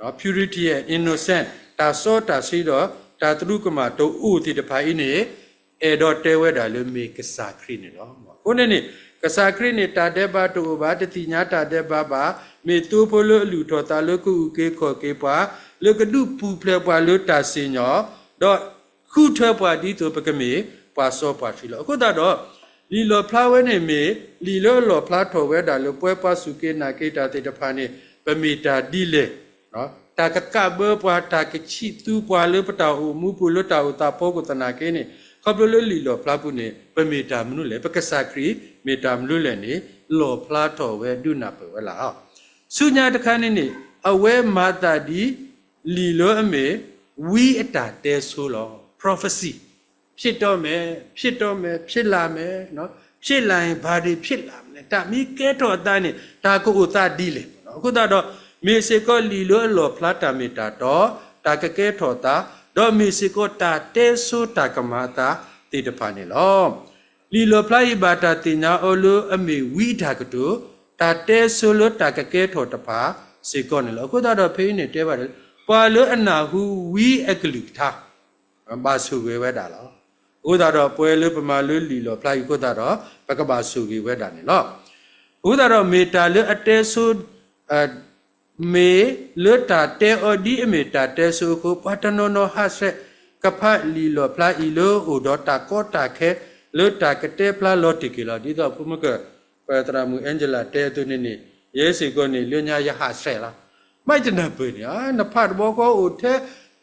့, purity and innocence, တၢ်စီတၢ်ဆှံဒီး တၢ်သရူးကမၣ်တအိၣ်သ့ၣ်တဖၣ်အံၤန့ၣ် အဲၣ်ဒိးတဲဝဲဒၣ်လၢမ့ၢ်ကစၢ်ခရံာ်န့ၣ်လီၤ. အဃိန့ၣ်န့ၣ် ကစၢ်ခရံာ်န့ၣ် တၢ်ဒဲးဘးတအိၣ်ဘၣ်, တသ့ၣ်ညါတၢ်ဒဲးဘးဘၣ်, မ့ၢ်သိဖိလၢအလုၢ်ထီၣ်သးလၢကအုၣ်က့ၤခီၣ်က့ၤပှၤ, လၢကဒုးပူၤဖျဲးပှၤလၢတၢ်စံၣ်ညီၣ်, ဒီးဃုထၢပှၤဒ်သိးပကမ့ၢ်ပှၤစီပှၤဆှံလီၤ. အဃိသတးဒီး လံာ်လီၣ်ဖျါဝဲန့ၣ်မ့ၢ် လံာ်လၢအလီၣ်ဖျါထီၣ်ဝဲဒၣ်လၢပဝဲပှၤစူၢ်က့ၤနာ်က့ၤတၢ်သ့ၣ်တဖၣ်န့ၣ် ပမ့ၢ်တၢ်ဒ်လဲၣ်, တၢ်ကကးဘၢပှၤ, တၢ်ကဆံးသူပှၤလၢပတၢ်အိၣ်မူပူၤလၢတၢ်အိၣ်သးဖီခိၣ်သနာ်က့န့ၣ် ခီဖျိလၢလံာ်လီၣ်ဖျါပူၤန့ၣ် ပမ့ၢ်တၢ်မနုၤလဲၣ်, ပကစၢ်ခရံာ်မ့ၢ်တၢ်မနုၤလဲၣ်န့ၣ် လီၣ်ဖျါထီၣ်ဝဲဒုးနၢ်ပၢၢ်ဝဲလီၤ. ဆူညါတခါန့ၣ်န့ၣ် အဝဲမၤသးဒ် လံာ်လၢအမ့ၢ် ဝံအတၢ်တဲဆိလီၤ. Prophecy, ဖြစ်တော့မယ်, ဖြစ်တော့မယ်, ဖြစ်လာမယ်, ဖြစ်လာရင် ဘာတွေဖြစ်လာမလဲ, တၢ်မ့ၢ်ကဲထီၣ်အသးန့ၣ် တၢ်ကအိၣ်သးဒ်လဲၣ်. အဃိသတးဒီး မ့ၢ်စ့ၢ်ကီးလံာ်လၢအလီၣ်ဖျါတၢ်မ့ၢ်တၢ်တီ, တၢ်ကကဲထီၣ်သး, ဒီးမ့ၢ်စ့ၢ်ကီးတၢ်တဲဆိတၢ်ကမၤအသးသ့ၣ်တဖၣ်န့ၣ်လီၤ. လံာ်လီၣ်ဖျါအံၤဘၣ်တၢ်သ့ၣ်ညါအီၤလၢအမ့ၢ်ဝံအတၢ်ကတိၤ, တၢ်တဲဆိလၢတၢ်ကကဲထီၣ်တဖၣ်စ့ၢ်ကီးန့ၣ်လီၤ. အဃိသတးဒီးဖဲအံၤန့ၣ်တဲဘၣ်ဒီး ပှၤလၢအနၢ်ဟူဝံအကလုၢ်ကထါ ဘၣ်ဆိၣ်ဂ့ၤဝဲဒၣ်လီၤ. အဃိသတးဒီး ပှၤလၢပမၤလိလံာ်လီၣ်ဖျါအံၤအဃိသတးဒီး ပကဘၣ်ဆိၣ်ဂ့ၤဝဲဒၣ်န့ၣ်လီၤ. အဃိသတးဒီး မ့ၢ်တၢ်လၢအတဲဆိ, မ့ၢ်လၢတၢ်တဲအီၤဒ်အမ့ၢ်တၢ်တဲဆိအဃိ ပှၤတနီၤနီၤဟးဆှဲးကဖးလံာ်လီၣ်ဖျါအံၤလၢအိၣ်ဒီးတၢ်ကီတၢ်ခဲ လၢတၢ်ကတဲဖျါလီၤတံၢ်က့ၤလီၤ. ဒ်သိးဖိမုၣ်က ပသရၣ်မုၣ် Angela တဲအသိးန့ၣ်န့ၣ် ယဲစ့ၢ်ကီးန့ၣ် လၢညါယဟးဆှဲးလီၤ. မ့ၢ်ယနၢ်ပၢၢ်န့ၣ် နဖးတဘျီဃီအိၣ်ထဲ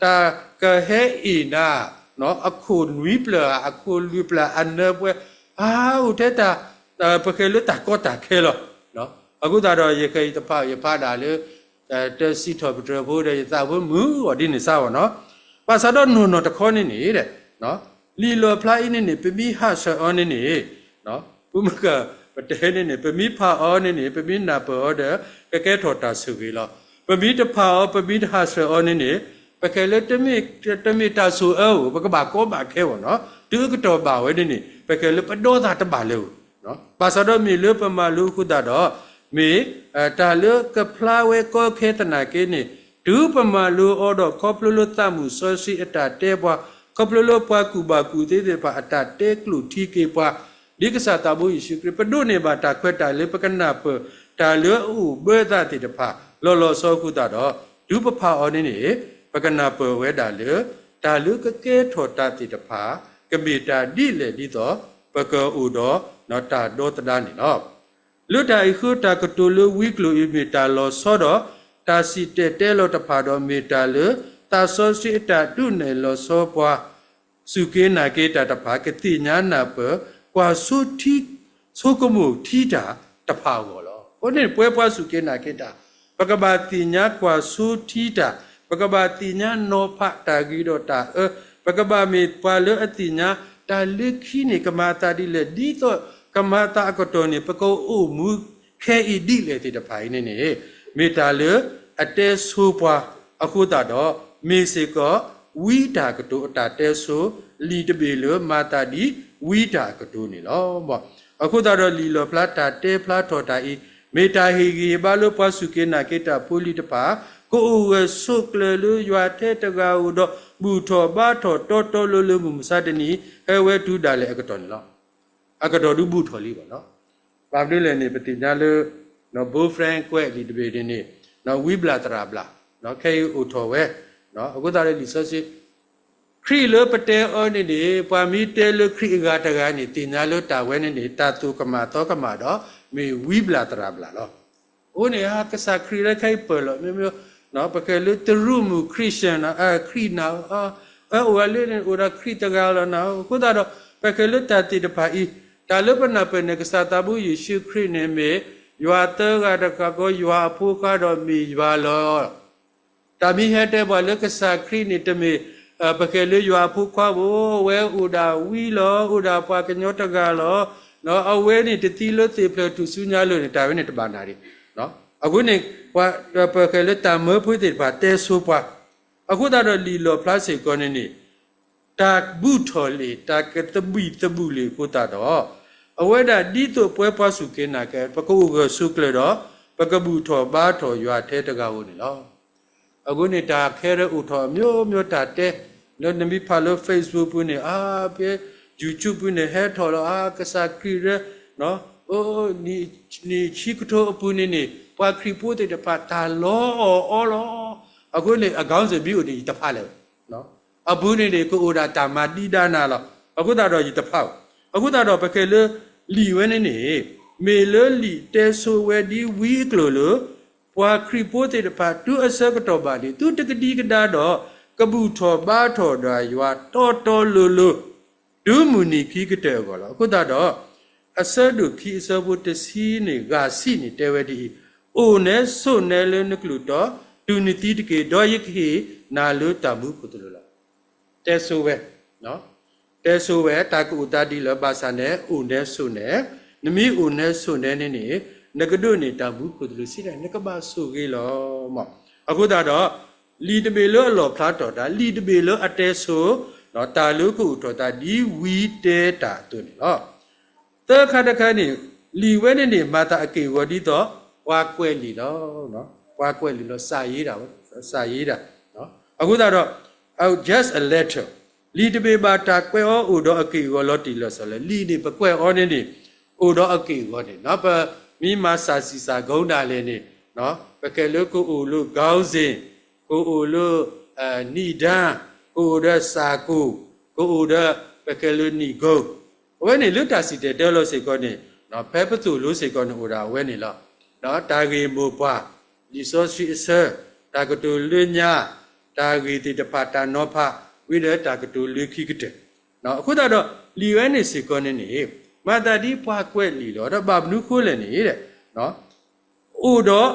တၢ်ကဟဲအ့ၣ်နၤ အခိၣ်နွံပျၢၤဧါ, အခိၣ်လွံၢ်ပျၢၤ အနၢပှဲၤ, အါ အိၣ်ထဲတၢ် ပဃဲၤလၢတၢ်ကီတၢ်ခဲလီၤ. အဃိသတးဒီး ယဃဲၤယတဖး ယဖးဒၣ်လၢ တၢ်စံးထီၣ်ပတြၢၤဖိဒီး ယသးဖိမုာ်အီၤဒ်န့ၣ်စ့ၢ်ကီးနီၤ. ဘၣ်ဆၣ်ဒီးနီၢ်နီၢ်တခီန့ၣ်န့ၣ် လံာ်လီၣ်ဖျါအံၤန့ၣ်န့ၣ် ပမ့ၢ်ဟးဆှဲးအီၤန့ၣ်န့ၣ် ပမ့ၢ်က ပတဲန့ၣ်န့ၣ် ပမ့ၢ်ဖးအီၤန့ၣ်န့ၣ် ပမ့ၢ်နၢ်ပၢၢ်အီၤဒီး ကကဲထီၣ်တၢ်ဆိၣ်ဂ့ၤလီၤ. ပမ့ၢ်တဖးအီၤ ပမ့ၢ်တဟးဆှဲးအီၤန့ၣ်န့ၣ် ပဃဲၤလၢ တမ့ၢ်တၢ်ဆိၣ်အၢဧိၤ ပကဘၣ်ကီဘၣ်ခဲအီၤနီၤ. တုၤအကတီၢ်ဘၣ်ဝဲန့ၣ်န့ၣ် ပဃဲၤလၢပဒီသးတဘၣ်လၢၤဧိၤ. ဘၣ်ဆၣ်ဒီးမ့ၢ်လၢပမၤလိအဃိသတးဒီး မ့ၢ်တၢ်လၢကဖျါဝဲကီခဲသနာ်က့န့ၣ် တုၤပမၤလိအီၤဒီးခီဖျိလၢသးမုာ်စီဆှံအတၢ်တဲပှၤ, ခီဖျိလၢပှၤကူၣ်ဘၣ်ကူၣ်သ့သ့ၣ်တဖၣ်အတၢ်တဲကျိာ်ထံက့ၤပှၤ, ဒ်ကစၢ်သးဘိယ့ၣ်ၡူးခရံာ် ပဒိးန့ၢ်ဘၣ်တၢ်ခွဲးတၢ်ယာ်လၢပကနၢ်ပၢၢ်တၢ်လၢအအိၣ်ဘၢသးသ့ၣ်တဖၣ် လီၤလီၤဆီဆီအဃိသတးဒီး တုၤပဖးအီၤန့ၣ်န့ၣ် ပကနၢ်ပၢၢ်ဝဲဒၣ်လၢ တၢ်လၢကကဲထီၣ်တၢ်သ့ၣ်တဖၣ် ကမ့ၢ်တၢ်ဒ်လဲၣ်ဒ်သိးပကအိၣ်ဒီးတၢ်ဒီသဒၣ်န့ၣ်လီၤ. လၢတၢ်အံၤအဃိ တၢ်ကတိၤလၢဝံကျိာ်အံၤမ့ၢ်တၢ်လီၤဆီဒီး တၢ်စံၣ်တဲၤတဲလီၤတဖၣ်ဒီး မ့ၢ်တၢ်လၢသးစီဆှံအတၢ်ဒုးနဲၣ်လီၤဆီပှၤ စူၢ်က့ၤနာ်က့ၤတၢ်တဖၣ် ကသ့ၣ်ညါနၢ်ပၢၢ် ကွၢ်ဆိထံ ဆိကမိၣ်ထံတၢ်တဖၣ်အဂီၢ်လီၤ. အဃိန့ၣ် ပဝဲပှၤစူၢ်က့ၤနာ်က့ၤတၢ် ပကဘၣ်သ့ၣ်ညါကွၢ်ဆိထံတၢ်, ပကဘၣ်သ့ၣ်ညါနီၤဖးတၢ်ဂ့ၤဒီးတၢ်အၢ, ပကဘၣ်မ့ၢ်ပှၤလၢအသ့ၣ်ညါ တၢ်လၢခံန့ၣ်ကမၤအသးဒ်လဲၣ်, ဒ်သိးကမၤအသးအကတီၢ်န့ၣ် ပကအိၣ်မူခဲအံၤဒ်လဲၣ်သ့ၣ်တဖၣ်အံၤန့ၣ်န့ၣ် မ့ၢ်တၢ်လၢအတဲဆိပှၤအဃိသတးဒီး မ့ၢ်စ့ၢ်ကီး ဝံတၢ်ကတိၤအတၢ်တဲဆိ လံာ်တဘ့ၣ်လၢမၤသးဒ်ဝံတၢ်ကတိၤန့ၣ်လီၤ. အဃိသတးဒီးလံာ်လီၣ်ဖျါတၢ်တဲဖျါထီၣ်တၢ်အံၤ မ့ၢ်တၢ်ဟ့ၣ်ဂံၢ်ဟ့ၣ်ဘါလၢပှၤစူၢ်က့ၤနာ်က့ၤတၢ်ဖိလံၤတဖၣ် ကအိၣ်ဂၢၢ်ဆိးကျၢၤလၢယွၤထဲတဂၤဧိၤဒီး ဘူၣ်ထီၣ်ဘါထီၣ်တီတီလိၤလိၤမုၢ်မဆါတနံၤ ဟဲဝဲတုၤဒၣ်လဲာ်အကတီၢ်န့ၣ်လီၤ. အကတီၢ်ဒုးဘူၣ်ထီၣ်လံဘၣ်နီၤ. ဘၣ်မနုၤလဲၣ်န့ၣ် ပသ့ၣ်ညါလၢ Beau Frank ကွဲးလံာ်တဘ့ၣ်န့ၣ်န့ၣ် ဝံဘျၣ်သရၣ်ဘျၣ် ခဲအံၤအိၣ်ထီၣ်ဝဲ အဃိသတးဒီးလံာ်စီဆှံ ခရံာ်လၢပတဲအီၤန့ၣ်န့ၣ် ပှၤမ့ၢ်တဲလၢခရံာ်အဂၤတဂၤန့ၣ် သ့ၣ်ညါလၢတၢ်ဝဲန့ၣ်န့ၣ် တၢ်သိၣ်ကမၣ်သီကမၣ်ဒီး မ့ၢ်ဝံဘျၣ်သရၣ်ဘျၣ်လီၤ. အဃိန့ၣ် ကစၢ်ခရံာ်လၢခဲအံၤပၢၢ်လီၤ မ့မ့ၢ် ပဃဲၤလၢတရူးမုၢ် Christian နီၤ ခရံာ်နၤဧိၤ အအိၣ်ဝဲလၢန့ၣ် အိၣ်ဒီးခရံာ်တဂၤလီၤနၤဧိၤ အဃိသတးဒီး ပဃဲၤလၢတၢ်သ့ၣ်တဖၣ်အံၤ တၢ်လၢပနၢ်ပၢၢ်န့ၣ် ကစၢ်သးဘိယ့ၣ်ၡူးခရံာ်န့ၣ်မ့ၢ် ယွၤသၢဂၤတဂၤဃီ ယွၤအဖိဃါဒီးမ့ၢ်ယွၤလီၤ. တၢ်မ့ၢ်ဟဲတဲပှၤလၢကစၢ်ခရံာ်န့ၣ် တမ့ၢ် ပဃဲၤလၢယွၤအဖိခွါဧိၤ, အဝဲအိၣ်ဒၣ်ဝံလီၤ, အိၣ်ဒၣ်ပှၤကညီတဂၤလီၤ. အဝဲန့ၣ်တသံလၢသ့ၣ်ဖျၢၣ်ထူၣ်စုညါလၢာ်န့ၣ် တၢ်ဝဲန့ၣ်တဘၣ်နၢ်ရံၣ်. အဃိန့ၣ် ပှၤပဃဲၤလၢတၢ်မၢဖိသ့ၣ်တဖၣ်တဲဆိပှၤ, အဃိသတးဒီးလံာ်လီၣ်ဖျါစ့ၢ်ကီးန့ၣ်န့ၣ် တၢ်ဘူးထီၣ်လံာ် တၢ်ကသဘံၣ်သဘုၣ်လံာ်အဃိသတးဒီး အဝဲဒၣ်ဒ်သိးပဝဲပှၤစူၢ်က့ၤနာ်က့ၤ ပကအိၣ်ဂၢၢ်ဆိးကျၢၤဒီး ပကဘူၣ်ထီၣ်ဘါထီၣ်ယွၤထဲတဂၤဧိၤန့ၣ်လီၤ. အဃိန့ၣ် တၢ်ခဲလၢာ်အိၣ်ထီၣ် မျိုးမျိုးတၢ်တဲ, လၢနမ့ၢ်ဖးလၢ Facebook ပူၤန့ၣ် အါဖဲ YouTube ပူၤန့ၣ် ဟဲထီၣ်လီၤ အါ ကစၢ်ခရံာ်ရၢ နံၣ်ဆံကထိအပူၤန့ၣ်န့ၣ် ပှၤခရံာ်ဖိသ့ၣ်တဖၣ်တၢ်လီၤအီၣ်အီလီၤ. အဃိန့ၣ် အခေါင်းစဉ်မ့ၢ်အိၣ်န့ၣ် ယတဖးလၢၤဘၣ်. အပူၤန့ၣ်န့ၣ် ကအိၣ်ဒၣ်တၢ်မၤဒံးဒါနၤလီၤ. အဃိသတးဒီးယတဖးဘၣ်. အဃိသတးဒီးပဃဲၤလၢ လံာ်ဝဲန့ၣ်န့ၣ် မ့ၢ်လၢလံာ်တဲဆိဝဲဒ်ဝံအကျိၤလၢ ပှၤခရံာ်ဖိသ့ၣ်တဖၣ် တုၤအဆၢကတီၢ်ဘၣ်န့ၣ် သုတကဒံကဒါဒီး ကဘူၣ်ထီၣ်ဘါထီၣ်ဒၣ်ယွၤတီတီလိၤလိၤ တုၤမုၢ်နံၤခံကတၢၢ်အဂီၢ်လီၤ. အဃိသတးဒီး အဆၢဒိၣ်ခံအဆၢဖိတဆံန့ၣ် ဂၤဆံန့ၣ်တဲဝဲဒ်အံၤ, အိၣ်နဲဆိးနဲလၢနကလုၢ်တီ တုၤနသံတက့ၢ် ဒီးယကဟ့ၣ်နၤလၢတၢ်မူခိၣ်သလုးလီၤ. တဲဆိဝဲ တဲဆိဝဲ တၢ်ကအိၣ်သးဒ်လဲၣ် ဘၣ်ဆၣ်န့ၣ် အိၣ်နဲဆိးနဲ, နမ့ၢ်အိၣ်နဲဆိးနဲန့ၣ်န့ၣ် နကဒိးန့ၢ်တၢ်မူခိၣ်သလုးစံးဒၣ် နကဘၣ်ဆိၣ်ဂ့ၤလီၤ. အဃိသတးဒီး လံာ်တဘ့ၣ်လၢအလီၣ်ဖျါထီၣ်တၢ်, လံာ်တဘ့ၣ်လၢအတဲဆိ တၢ်လၢကအိၣ်ထီၣ်သးဒ်ဝံတဲတၢ်အသိးန့ၣ်လီၤ. သၢခါတခါန့ၣ် လံာ်ဝဲန့ၣ်န့ၣ် မၤသးအက့ၢ်အဂီၤဒ်သိး ပှၤကွဲးလံာ်လီၤ. ပှၤကွဲးလံာ်လီၤ စာရေးတာပေါ့, စာရေးတာ. အဃိသတးဒီး just a letter လံာ်တဘ့ၣ်ဘၣ်တၢ်ကွဲးအီၤအိၣ်ဒီးအက့ၢ်အဂီၤလီၤတံၢ်လီၤဆဲးလၢ လံာ်န့ၣ်ပကွဲးအီၤန့ၣ်န့ၣ် အိၣ်ဒီးအက့ၢ်အဂီၤန့ၣ် ပမ့ၢ်မၤစၢ်စံၣ်စၢ်ကီးဒၣ်လဲာ်န့ၣ် ပကဲလၢကအိၣ်လၢ ခေါင်းစဉ်, ကအိၣ်လၢ နံၣ်ဒါ, ကအိၣ်ဒီးစၢ်ကိၣ်, ကအိၣ်ဒီး ပကဲလၢ နံၣ်ကိၣ်. အဝဲန့ၣ်လၢတၢ်စံၣ်တဲၤတဲလီၤစ့ၢ်ကီးန့ၣ် ဖဲပသိၣ်လိစ့ၢ်ကီးန့ၣ်အိၣ်ဒၣ်အဝဲန့ၣ်လီၤ. တၢ်ဂ့ၢ်မိၢ်ပှၢ်, လံာ်စီဆှံအဆၢ, တၢ်ကတိၤလၢညါ, တၢ်ဂ့ၢ်သ့ၣ်တဖၣ်တၢ်နီၤဖး, ဝံၤဒီးတၢ်ကတိၤလၢခံကတၢၢ်. အဃိသတးဒီး လံာ်ဝဲန့ၣ်စ့ၢ်ကီးန့ၣ်န့ၣ် မၤသးဒ်ပှၤကွဲးလံာ်လီၤ. ဒီးဘၣ်မနုၤဃိလဲၣ်န့ၣ် အိၣ်ဒီး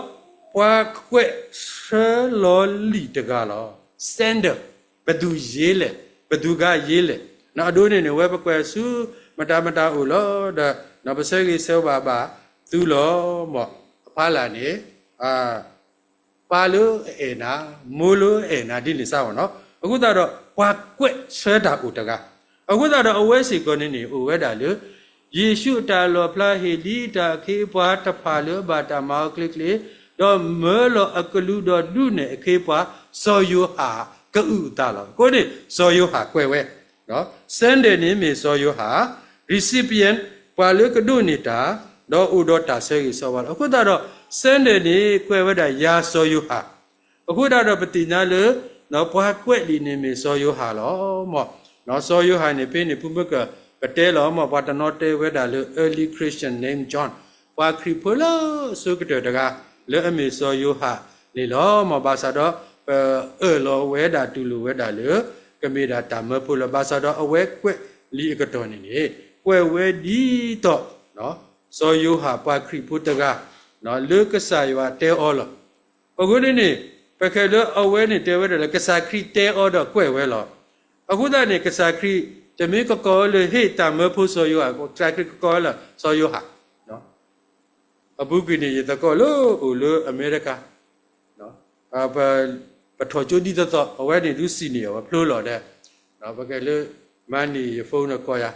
ပှၤကွဲးဆှၢလီၤလံာ်တဂၤလီၤ. sender ပသူရေးလဲၣ်, ပသူကရေးလဲၣ်. အဒိန့ၣ်န့ၣ် ဝဲပကွဲးဆူမတၤမတၤအိၣ်လီၤ. ဒီးပဆၢဂ့ၤဆၢဝါဘၣ်သုလီၤ. မ့ၢ်အဖီလာ်န့ၣ် ပၢ်လၢအအဲၣ်နၤ, မိၢ်လၢအအဲၣ်နၤ ဒ်န့ၣ်စ့ၢ်ကီးနီၤ. အဃိသတးဒီး ပှၤကွဲးဆှၢတၢ်အိၣ်တဂၤ. အဃိသတးဒီးအဝဲစ့ၢ်ကီးန့ၣ်န့ၣ် အိၣ်ဝဲဒၣ်လၢ ယ့ၣ်ၡူးအတၢ်လီၣ်ဖျါဟ့ၣ်လံတၢ်အခ့အပှၤတဖၣ်လၢအဘၣ်တၢ်မၤအီၤချ့ချ့, ဒီးမၢလီၤအကလူးဒီးဒုးနဲၣ်အခ့အပှၤ စီၤယိၤဟၣ်ကအုၣ်အသးလီၤ. အဃိန့ၣ် စီၤယိၤဟၣ်ကွဲးဝဲ sender န့ၣ်မ့ၢ်စီၤယိၤဟၣ်, recipient ပှၤလၢကဒိးန့ၢ်တၢ်, ဒီးအိၣ်ဒီးတၢ်ဆၢဂ့ၤဆၢဝါလီၤ. အဃိသတးဒီး sender န့ၣ် ကွဲးဝဲဒၣ်ယၤစီၤယိၤဟၣ်. အဃိသတးဒီးပသ့ၣ်ညါလၢ ပှၤကွဲးလံာ်န့ၣ်မ့ၢ်စီၤယိၤဟၣ်လီၤ. မ့ၢ် စီၤယိၤဟၣ်န့ၣ် ဖဲန့ၣ် ဖုမုၢ်ကပတဲလီၤ မ့ၢ် ပှၤတနီၤတဲဝဲဒၣ်လၢ early Christian named John ပှၤခရံာ်ဖိလၢအဆိကတၢၢ်တဂၤ လၢအမ့ၢ်စီၤယိၤဟၣ်န့ၣ်လီၤ. မ့ၢ် ဘၣ်ဆၣ်ဒီး ပအၢၣ်လီၤဝဲဒၣ်တူၢ်လိာ်ဝဲဒၣ်လၢ ကမ့ၢ်ဒၣ်တၢ်မၢဖိလီၤ. ဘၣ်ဆၣ်ဒီးအဝဲကွဲးလံာ်အကတီၢ်န့ၣ်န့ၣ် ကွဲးဝဲဒ်သိး စီၤယိၤဟၣ်ပှၤခရံာ်ဖိတဂၤ လၢကစၢ်ယွၤတဲအီၤလီၤ. အဃိန့ၣ်န့ၣ် ပခဲလၢအဝဲန့ၣ်တဲဝဲဒၣ်လၢ ကစၢ်ခရံာ်တဲအီၤဒီးကွဲးဝဲလီၤ. အဃိသတးန့ၣ် ကစၢ်ခရံာ် တမ့ၢ်ကကိးအီၤလၢ ဟ့ၣ်တၢ်မၢဖိစီၤယိၤဟၣ်, ကစၢ်ခရံာ်ကကိးအီၤလၢစီၤယိၤဟၣ်. အပူၤကွံာ်န့ၣ် ယသကိးလၢအိၣ်လၢအမဲရကၤ ပထီၣ်ကၠိဒ်သိးသိး အဝဲန့ၣ်ဒုးစံၣ်န့ၢ်အီၤ ပဖျိလီၤဒီး ပကဲလၢ မၤန့ၢ်ယ phone ဒီးကိးယၤ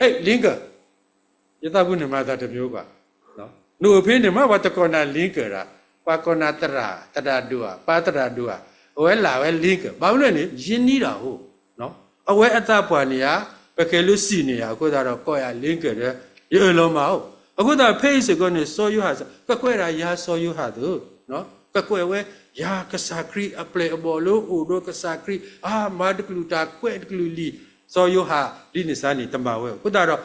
Hey Lincoln, ယသးပူၤန့ၣ်မၤသးတမံၤကွၢ်, နအိၣ်ဖဲန့ၣ်မး ပှၤတကိးနၤ Lincoln ဒၣ်, ပှၤကိးနၤသရၣ်, သရၣ်ဒိၣ်ဧါ, ပှၤသရၣ်ဒိၣ်ဧါ, အဝဲလၢ်ဝဲ Lincoln ဘၣ်မနုၤလဲၣ်န့ၣ် ယနံၤဒၣ်အိၣ်, အဝဲအသးပှၢ်န့ၣ်ဧါ, ပကဲလၢစံၣ်န့ၢ်ယၤအဃိသတးဒီး ကိးယၤ Lincoln ဒီး ယအၢၣ်လီၤမၢ်အိၣ်, အဃိသတးဖဲအံၤစ့ၢ်ကီးန့ၣ် စီၤယိၤဟၣ် ကကွဲးဒၣ်ယၤစီၤယိၤဟၣ်သိး ကကွဲးဝဲ ယၤကစၢ်ခရံာ်အပျဲၢ်အဘီၣ်လၢအိၣ်ဒီးကစၢ်ခရံာ် အါ မၤတကလုာ်တၢ်ကွဲးတကလုာ်လံာ် စီၤယိၤဟၣ်ဒ်န့ၣ်စ့ၢ်န့ၣ် တမၤဝဲအဃိသတး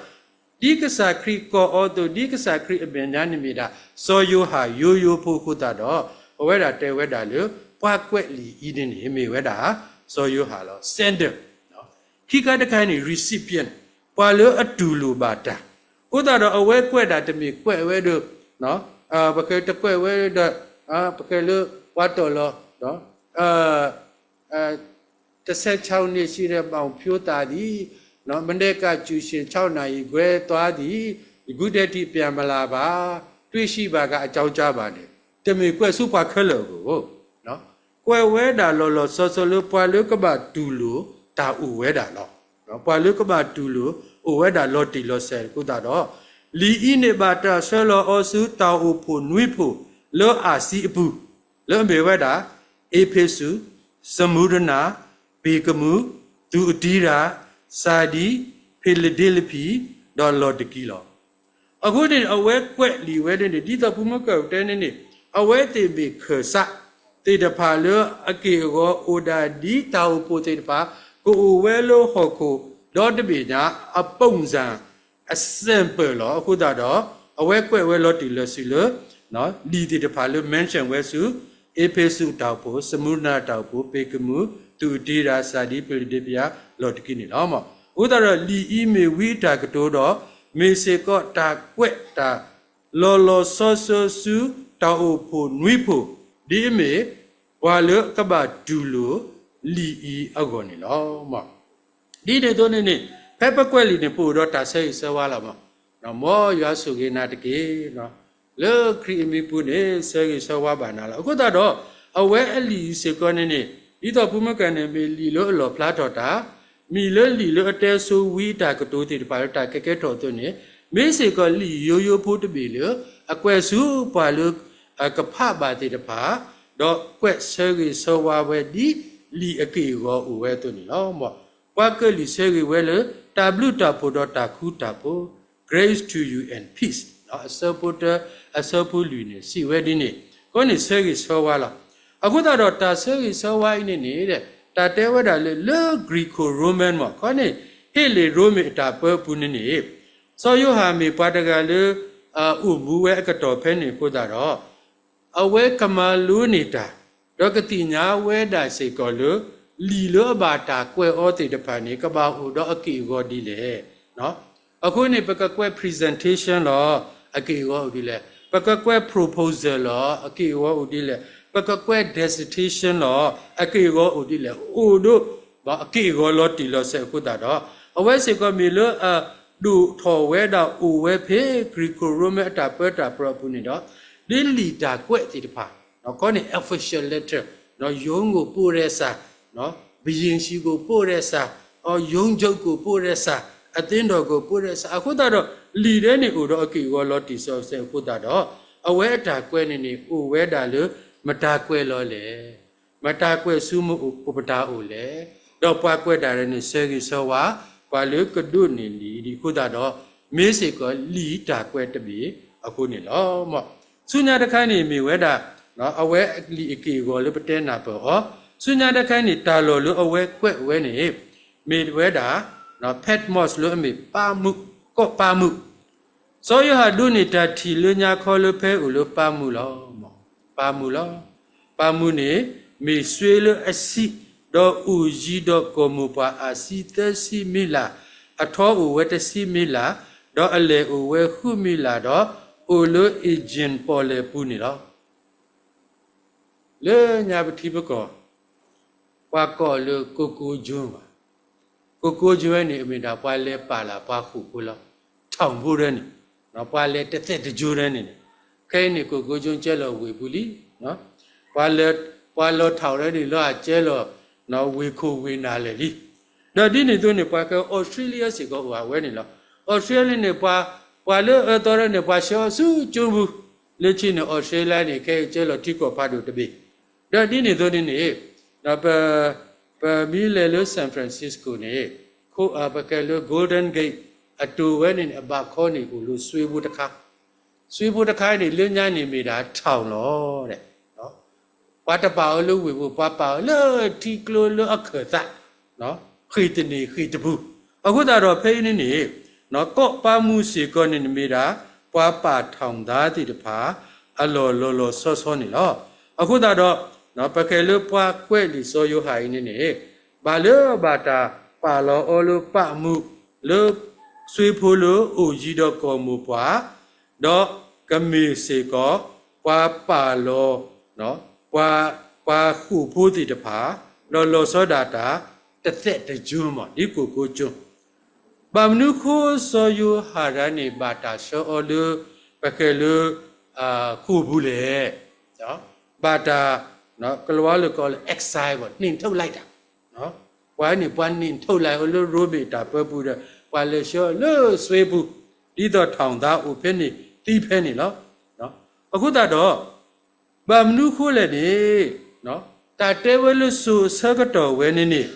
ဒီး ဒ်ကစၢ်ခရံာ်ကိးအီၤအသိး ဒ်ကစၢ်ခရံာ်အမဲာ်ညါန့ၣ်မ့ၢ်ဒၣ် စီၤယိၤဟၣ်ယိယိဖိအဃိသတးဒီး အဝဲဒၣ်တဲဝဲဒၣ်လၢ ပှၤကွဲးလံာ်အံၤန့ၣ်န့ၣ် မ့ၢ်ဝဲဒၣ် စီၤယိၤဟၣ်လီၤ sender. ခံခါတခါန့ၣ် recipient ပှၤလၢအတူၢ်လိာ်ဘၣ်တၢ် အဃိသတးဒီးအဝဲကွဲးဒၣ်တမ့ၢ်ကွဲးဝဲဒီး ပကဲတကွဲးဝဲဒီး ပကဲလၢပှၤတီၢ်လီၤ အ အ တဆယ့်ခြောက်နှစ်ရှိတဲ့ မောင်ဖြိုးသာသည် မနက်က ကျူရှင်ခြောက်နာရီခွဲသွားသည် အခုထက်ထိပြန်မလာပါ တွေ့ရှိပါက အကြောင်းကြားပါ န့ၣ် တမ့ၢ်ကွဲးဆူပှၤခဲလၢာ်အဂီၢ် ကွဲးဝဲဒၣ်လီၤလီၤဆီဆီလၢပှၤလၢကဘၣ်တူၢ်လိာ်တၢ်အိၣ်ဝဲဒၣ်လီၤ. ပှၤလၢကဘၣ်တူၢ်လိာ် အိၣ်ဝဲဒၣ်လီၤတံၢ်လီၤဆဲးအဃိသတးဒီး လံာ်အံၤန့ၣ်ဘၣ်တၢ်ဆှၢလီၤအီၤဆူတၢ်အိၣ်ဖှိၣ်နွံဖှိၣ်လၢအၤစံအပူၤ လၢအမ့ၢ်ဝဲဒၣ် အ့းဖ့းစူး, စမူရနၤ, ပ့ၤကမူး, သူးအတံရၤ, စၤဒံ, ဖံလဒ့လဖံး, ဒီးလီၤတကံလီၤ. အဃိန့ၣ် အဝဲကွဲးလံာ်ဝဲန့ၣ်န့ၣ် ဒ်သိးဖိမုၣ်ကၢၢ်တဲန့ၣ်န့ၣ် အဝဲသ့ၣ်မ့ၢ်ခၢၣ်စးသ့ၣ်တဖၣ်လၢအက့ၢ်အဂီၤအိၣ်ဒၣ်ဒ်တၢ်အိၣ်ဖှိၣ်သ့ၣ်တဖၣ် ကအိၣ်ဝဲလၢဟီၣ်ခိၣ် ဒီးတဘ့ၣ်ညါ အပုံစံ အ sample လီၤ. အဃိသတးဒီး အဝဲကွဲးဝဲလီၤတံၢ်လီၤဆဲးလၢ လံာ်သ့ၣ်တဖၣ်လၢ mention ဝဲဆူ အ့းဖ့းစူးတၢ်အိၣ်ဖှိၣ်, စမူရနၤတၢ်အိၣ်ဖှိၣ်, ပ့ၤကမူး, သူးအတံရၤ, စၤဒံ, ဖံလဒ့ဖံး, လီၤတကံန့ၣ်လီၤ. အဃိသတးဒီး လံာ်အံၤမ့ၢ်ဝံအတၢ်ကတိၤဒီး မ့ၢ်စ့ၢ်ကီးတၢ်ကွဲးတၢ် လီၤလီၤဆီဆီဆူတၢ်အိၣ်ဖှိၣ်နွံဖှိၣ် ဒ်အမ့ၢ် ပှၤလၢကဘၣ်တူၢ်လိာ်လံာ်အံၤအဂီၢ်န့ၣ်လီၤ. ဒ်န့ၣ်အသိးန့ၣ်န့ၣ် ဖဲပကွဲးလံာ်န့ၣ် ပအိၣ်ဒီးတၢ်ဆၢဂ့ၤဆၢဝါလီၤမး. မ်ယွၤဆိၣ်ဂ့ၤနၤတက့ၢ်. လၢခရံာ်အမံၤပူၤန့ၣ် ဆၢဂ့ၤဆၢဝါဘၣ်နၤလီၤ. အဃိသတးဒီး အဝဲအလံာ်အံၤစ့ၢ်ကီးန့ၣ်န့ၣ် ဒ်သိးဖိမုၣ်ကၢၢ်န့ၣ် မ့ၢ်လံာ်လၢအလီၣ်ဖျါထီၣ်တၢ် မ့ၢ်လၢလံာ်လၢအတဲဆိဝံအတၢ်ကတိၤသ့ၣ်တဖၣ်လၢတၢ်ကဲကဲထီၣ်အသိးန့ၣ် မ့ၢ်စ့ၢ်ကီးလံာ်ယိယိဖိတဘ့ၣ်လၢ အကွဲးဆူပှၤလၢ အကဖးဘၣ်သ့ၣ်တဖၣ် ဒီးကွဲးဆၢဂ့ၤဆၢဝါဝဲဒ်လံာ်အက့ၢ်အဂီၤအိၣ်ဝဲအသိးန့ၣ်လီၤ. ပှၤကၢးလံာ်ဆၢဂ့ၤဝဲလၢ တၢ်ဘျုးတၢ်ဖှိၣ်ဒီးတၢ်ဃူတၢ်ဖိး Grace to you and peace အဆၢဖိတၢ အဆၢဖိလွံၢ်န့ၣ် စံးဝဲဒ်န့ၣ် အဃိန့ၣ်ဆၢဂ့ၤဆၢဝါလီၤ. အဃိသတးဒီးတၢ်ဆၢဂ့ၤဆၢဝါအံၤန့ၣ်န့ၣ် တၢ်တဲဝဲဒၣ်လၢ လၢ Greco-Roman မ့ၢ်ခီန့ၣ် ဟ့ၣ်လ့ၣ်ရိမ့ၤအတၢ်ပၢအပူၤန့ၣ်န့ၣ် စီၤယိၤဟၣ်မ့ၢ်ပှၤတဂၤလၢ အအိၣ်မူဝဲအကတီၢ်ဖဲန့ၣ်အဃိသတးဒီး အဝဲကမၤလိန့ၢ်တၢ် ဒီးကသ့ၣ်ညါဝဲဒၣ်စ့ၢ်ကီးလၢ လံာ်လၢအဘၣ်တၢ်ကွဲးအီၤသ့ၣ်တဖၣ်န့ၣ် ကဘၣ်အိၣ်ဒီးအက့ၢ်အဂီၤဒ်လဲၣ်. အဃိန့ၣ် ပကကွဲး presentation လီၤ အက့ၢ်အဂီၤအိၣ်ဒ်လဲၣ်. ပကကွဲး proposal လီၤ အက့ၢ်အဂီၤအိၣ်ဒ်လဲၣ်. ပကကွဲး dissertation လီၤ အက့ၢ်အဂီၤအိၣ်ဒ်လဲၣ်. အိၣ်ဒီး အက့ၢ်အဂီၤလီၤတံၢ်လီၤဆဲးအဃိသတးဒီး အဝဲစ့ၢ်ကီးမ့ၢ်လၢအဒိၣ်ထီၣ်ဝဲဒၣ်အိၣ်ဝဲဖဲ Greco-Roman အတၢ်ပၢတၢ်ပြးအပူၤန့ၣ်ဒီး ဒ်လံာ်တၢ်ကွဲးသ့ၣ်တဖၣ် ခီန့ၣ် official letter ရုံးကိုပို့တဲ့စာ ဘုရင်ဆီကိုပို့တဲ့စာ ရုံးချုပ်ကိုပို့တဲ့စာ အသင်းတော်ကိုပို့တဲ့စာ အဃိသတးဒီး လံာ်ဒဲန့ၣ်အိၣ်ဒီးအက့ၢ်အဂီၤလီၤတံၢ်လီၤဆဲးအဃိသတးဒီး အဝဲအတၢ်ကွဲးန့ၣ်န့ၣ် အိၣ်ဝဲဒၣ်လၢ မတၤကွဲးလီၤလဲၣ်. မတၤကွဲးဆူမ့ၢ်အိၣ်ပတၢ်အိၣ်လဲၣ်. ဒီးပှၤကွဲးတၢ်ဒဲန့ၣ် ဆၢဂ့ၤဆၢဝါ ပှၤလၢကဒိးန့ၢ်လံာ်ဒ်အဃိသတးဒီး မ့ၢ်စ့ၢ်ကီးလံာ်တၢ်ကွဲးတဘ့ၣ်အဃိန့ၣ်လီၤ. ဆူညါတခါန့ၣ်မ့ၢ်ဝဲဒၣ် အဝဲလံာ်အက့ၢ်အဂီၤလၢပတဲနၢ်ပၢၢ်အီၤ, ဆူညါတခါန့ၣ် တၢ်လီၢ်လၢအဝဲကွဲးဝဲန့ၣ် မ့ၢ်ဝဲဒၣ် Patmos လၢအမ့ၢ်ပၢ်မူး ကီၢ်ပၢ်မူး စီၤယိၤဟၣ်ဒိးန့ၢ်တၢ်ထံၣ်လၢညါခီလၢဖဲအအိၣ်လၢပၢ်မူးလီၤ. ပၢ်မူးလီၤ. ပၢ်မူးန့ၣ် မ့ၢ်စွ့လၢအဆံး ဒီးအိၣ်ယံၤဒီးကီၢ်မိၢ်ပှၢ်အဆံးသၢဆံမံလၣ်, အထီအိၣ်ဝဲတဆံမံလၣ်, ဒီးအလဲၢ်အိၣ်ဝဲဃုမံလၣ်, ဒီးအိၣ်လၢ Aegean ပီၣ်လဲၣ်ပူၤန့ၣ်လီၤ. လၢညါပထံပကီၢ် ပှၤကိးလၢ ကိကိကၠိဘၣ်. ကိကိကၠိဝဲန့ၣ် အမ့ၢ်ဒၣ်ပှၤလဲၤပာ်လၢ်ပှၤဃိာ်ဖိလီၤ. ထီၣ်ဖိဒၢန့ၣ် ပှၤလဲၤတသဲးတကၠိဒၢန့ၣ်န့ၣ် ခဲအံၤန့ၣ် ကိကိကၠိကဲလီၤဝ့ၢ်ပူၤလံ. ပှၤလၢ ပှၤလီၤထီၣ်ဒၢန့ၣ် လၢအကဲလီၤ ဝ့ၢ်ခိၣ်ဝ့ၢ်နၢ်လၢာ်လံ. ဒီးဒ်န့ၣ်အသိးန့ၣ် ပှၤကဲ Australia စ့ၢ်ကီးအိၣ်အဝဲန့ၣ်လီၤ. Australia န့ၣ် ပှၤ ပှၤလၢအအၢသီဒၢန့ၣ် ပှၤဆှၢအီၤဆူကၠိပူၤ လၢခံန့ၣ် Australia န့ၣ် ခဲအံၤကဲလီၤထံကီၢ်ဖးဒိၣ်တဘ့ၣ်. ဒီးဒ်န့ၣ်အသိးန့ၣ်န့ၣ် ပ ပမ့ၢ်လဲၤလၢ San Francisco န့ၣ် ပကဲလၢ Golden Gate အတိၤဝဲန့ၣ်န့ၣ် အဘၣ်ခီန့ၣ်အိၣ်လၢစွ့ဖိတခါ, စွ့ဖိတခါန့ၣ် လၢညါန့ၣ်မ့ၢ်ဒၣ် ထီၣ်လီၤ ပှၤတပာ်အီၤလၢဝ့ၢ်ပူၤ ပှၤပာ်အီၤလၢထံကျိလၢအခၢၣ်သး ဃ့ၢ်တန့ၢ်ဃ့ၢ်တပူၤ. အဃိသတးဒီးဖဲအံၤန့ၣ်န့ၣ် ကီၢ်ပၢ်မူးစ့ၢ်ကီးန့ၣ်မ့ၢ်ဒၣ် ပှၤပာ်ထီၣ်သါသ့ၣ်တဖၣ် အလီၢ်လီၤလီၤဆီဆီန့ၣ်လီၤ. အဃိသတးဒီး ပကဲလၢပှၤကွဲးလံာ်စီၤယိၤဟၣ်အံၤန့ၣ်န့ၣ် ဘၣ်လၢဘၣ်တၢ်ပာ်လီၤအီၤလၢပၢ်မူး လၢစွ့ဖိလၢအိၣ်ယံၤဒီးကီၢ်မိၢ်ပှၢ် ဒီးကမ့ၢ်စ့ၢ်ကီး ပှၤပာ်လီၤ ပှၤ ပှၤဃိာ်ဖိသ့ၣ်တဖၣ် ဒီးလီၤဆီဒၣ်တၢ် တသဲးတကၠိမး ဒ်ကိၣ်ကိကၠိ, ဘၣ်မနုၤဃိစီၤယိၤဟၣ်ဒၣ်န့ၣ် ဘၣ်တၢ်ဆှၢအီၤလၢ ပဃဲၤလၢ ဃိာ်ပူၤလဲၣ်. ဘၣ်တၢ် ကလၤဝါလၢကီးလၢ exile ဘၣ် နှင်ထုတ်လိုက်တာ ပှၤန့ၣ် ပှၤနှင်ထုတ်လိုက်အီၤလၢရိမ့ၤတၢ်ပၢပူၤဒီး ပှၤလဲၤဆှၢအီၤလၢစွ့ပူၤ ဒ်သိးထောင်သားအိၣ်ဖဲန့ၣ်သံဖဲန့ၣ်လီၤ. အဃိသတးဒီး ဘၣ်မနုၤဃိလဲၣ်န့ၣ် တၢ်တဲဝဲလၢစိၤအဆၢကတီၢ်ဝဲန့ၣ်န့ၣ်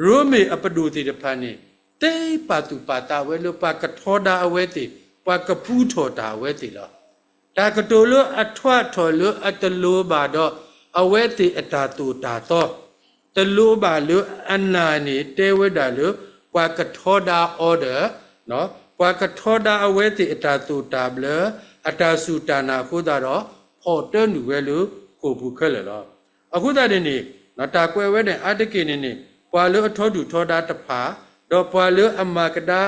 ရိမ့ၤအပဒိၣ်သ့ၣ်တဖၣ်န့ၣ် သ့ပာ်သူၣ်ပာ်သးဝဲလၢပှၤကထီဒါအဝဲသ့ၣ်, ပှၤကပူထီၣ်တၢ်အဝဲသ့ၣ်လီၤ. တၢ်ကတိၤလၢအထွးထီၣ်လၢအတလိၤဘၣ်ဒီး အဝဲသ့ၣ်အတၢ်သိၣ်တၢ်သီ တလိၤဘၣ်လၢအနၢ်န့ၣ် တဲဝဲဒၣ်လၢ ပှၤကထီဒါအီၤဒီး ပှၤကထီဒါအဝဲသ့ၣ်အတၢ်သိၣ်တၢ်ဘျၢ အတၢ်စူၢ်တၢ်နာ်အဃိသတးဒီး ဖီၣ်တၢနုာ်ဝဲလၢဃိာ်ပူၤခဲလၢာ်လီၤ. အဃိသတးန့ၣ်န့ၣ် တၢ်ကွဲးဝဲန့ၣ် အါတက့ၢ်န့ၣ်န့ၣ် ပှၤလၢအထီဒုၣ်ထီဒါတဖၣ် ဒီးပှၤလၢအမၤကဒါ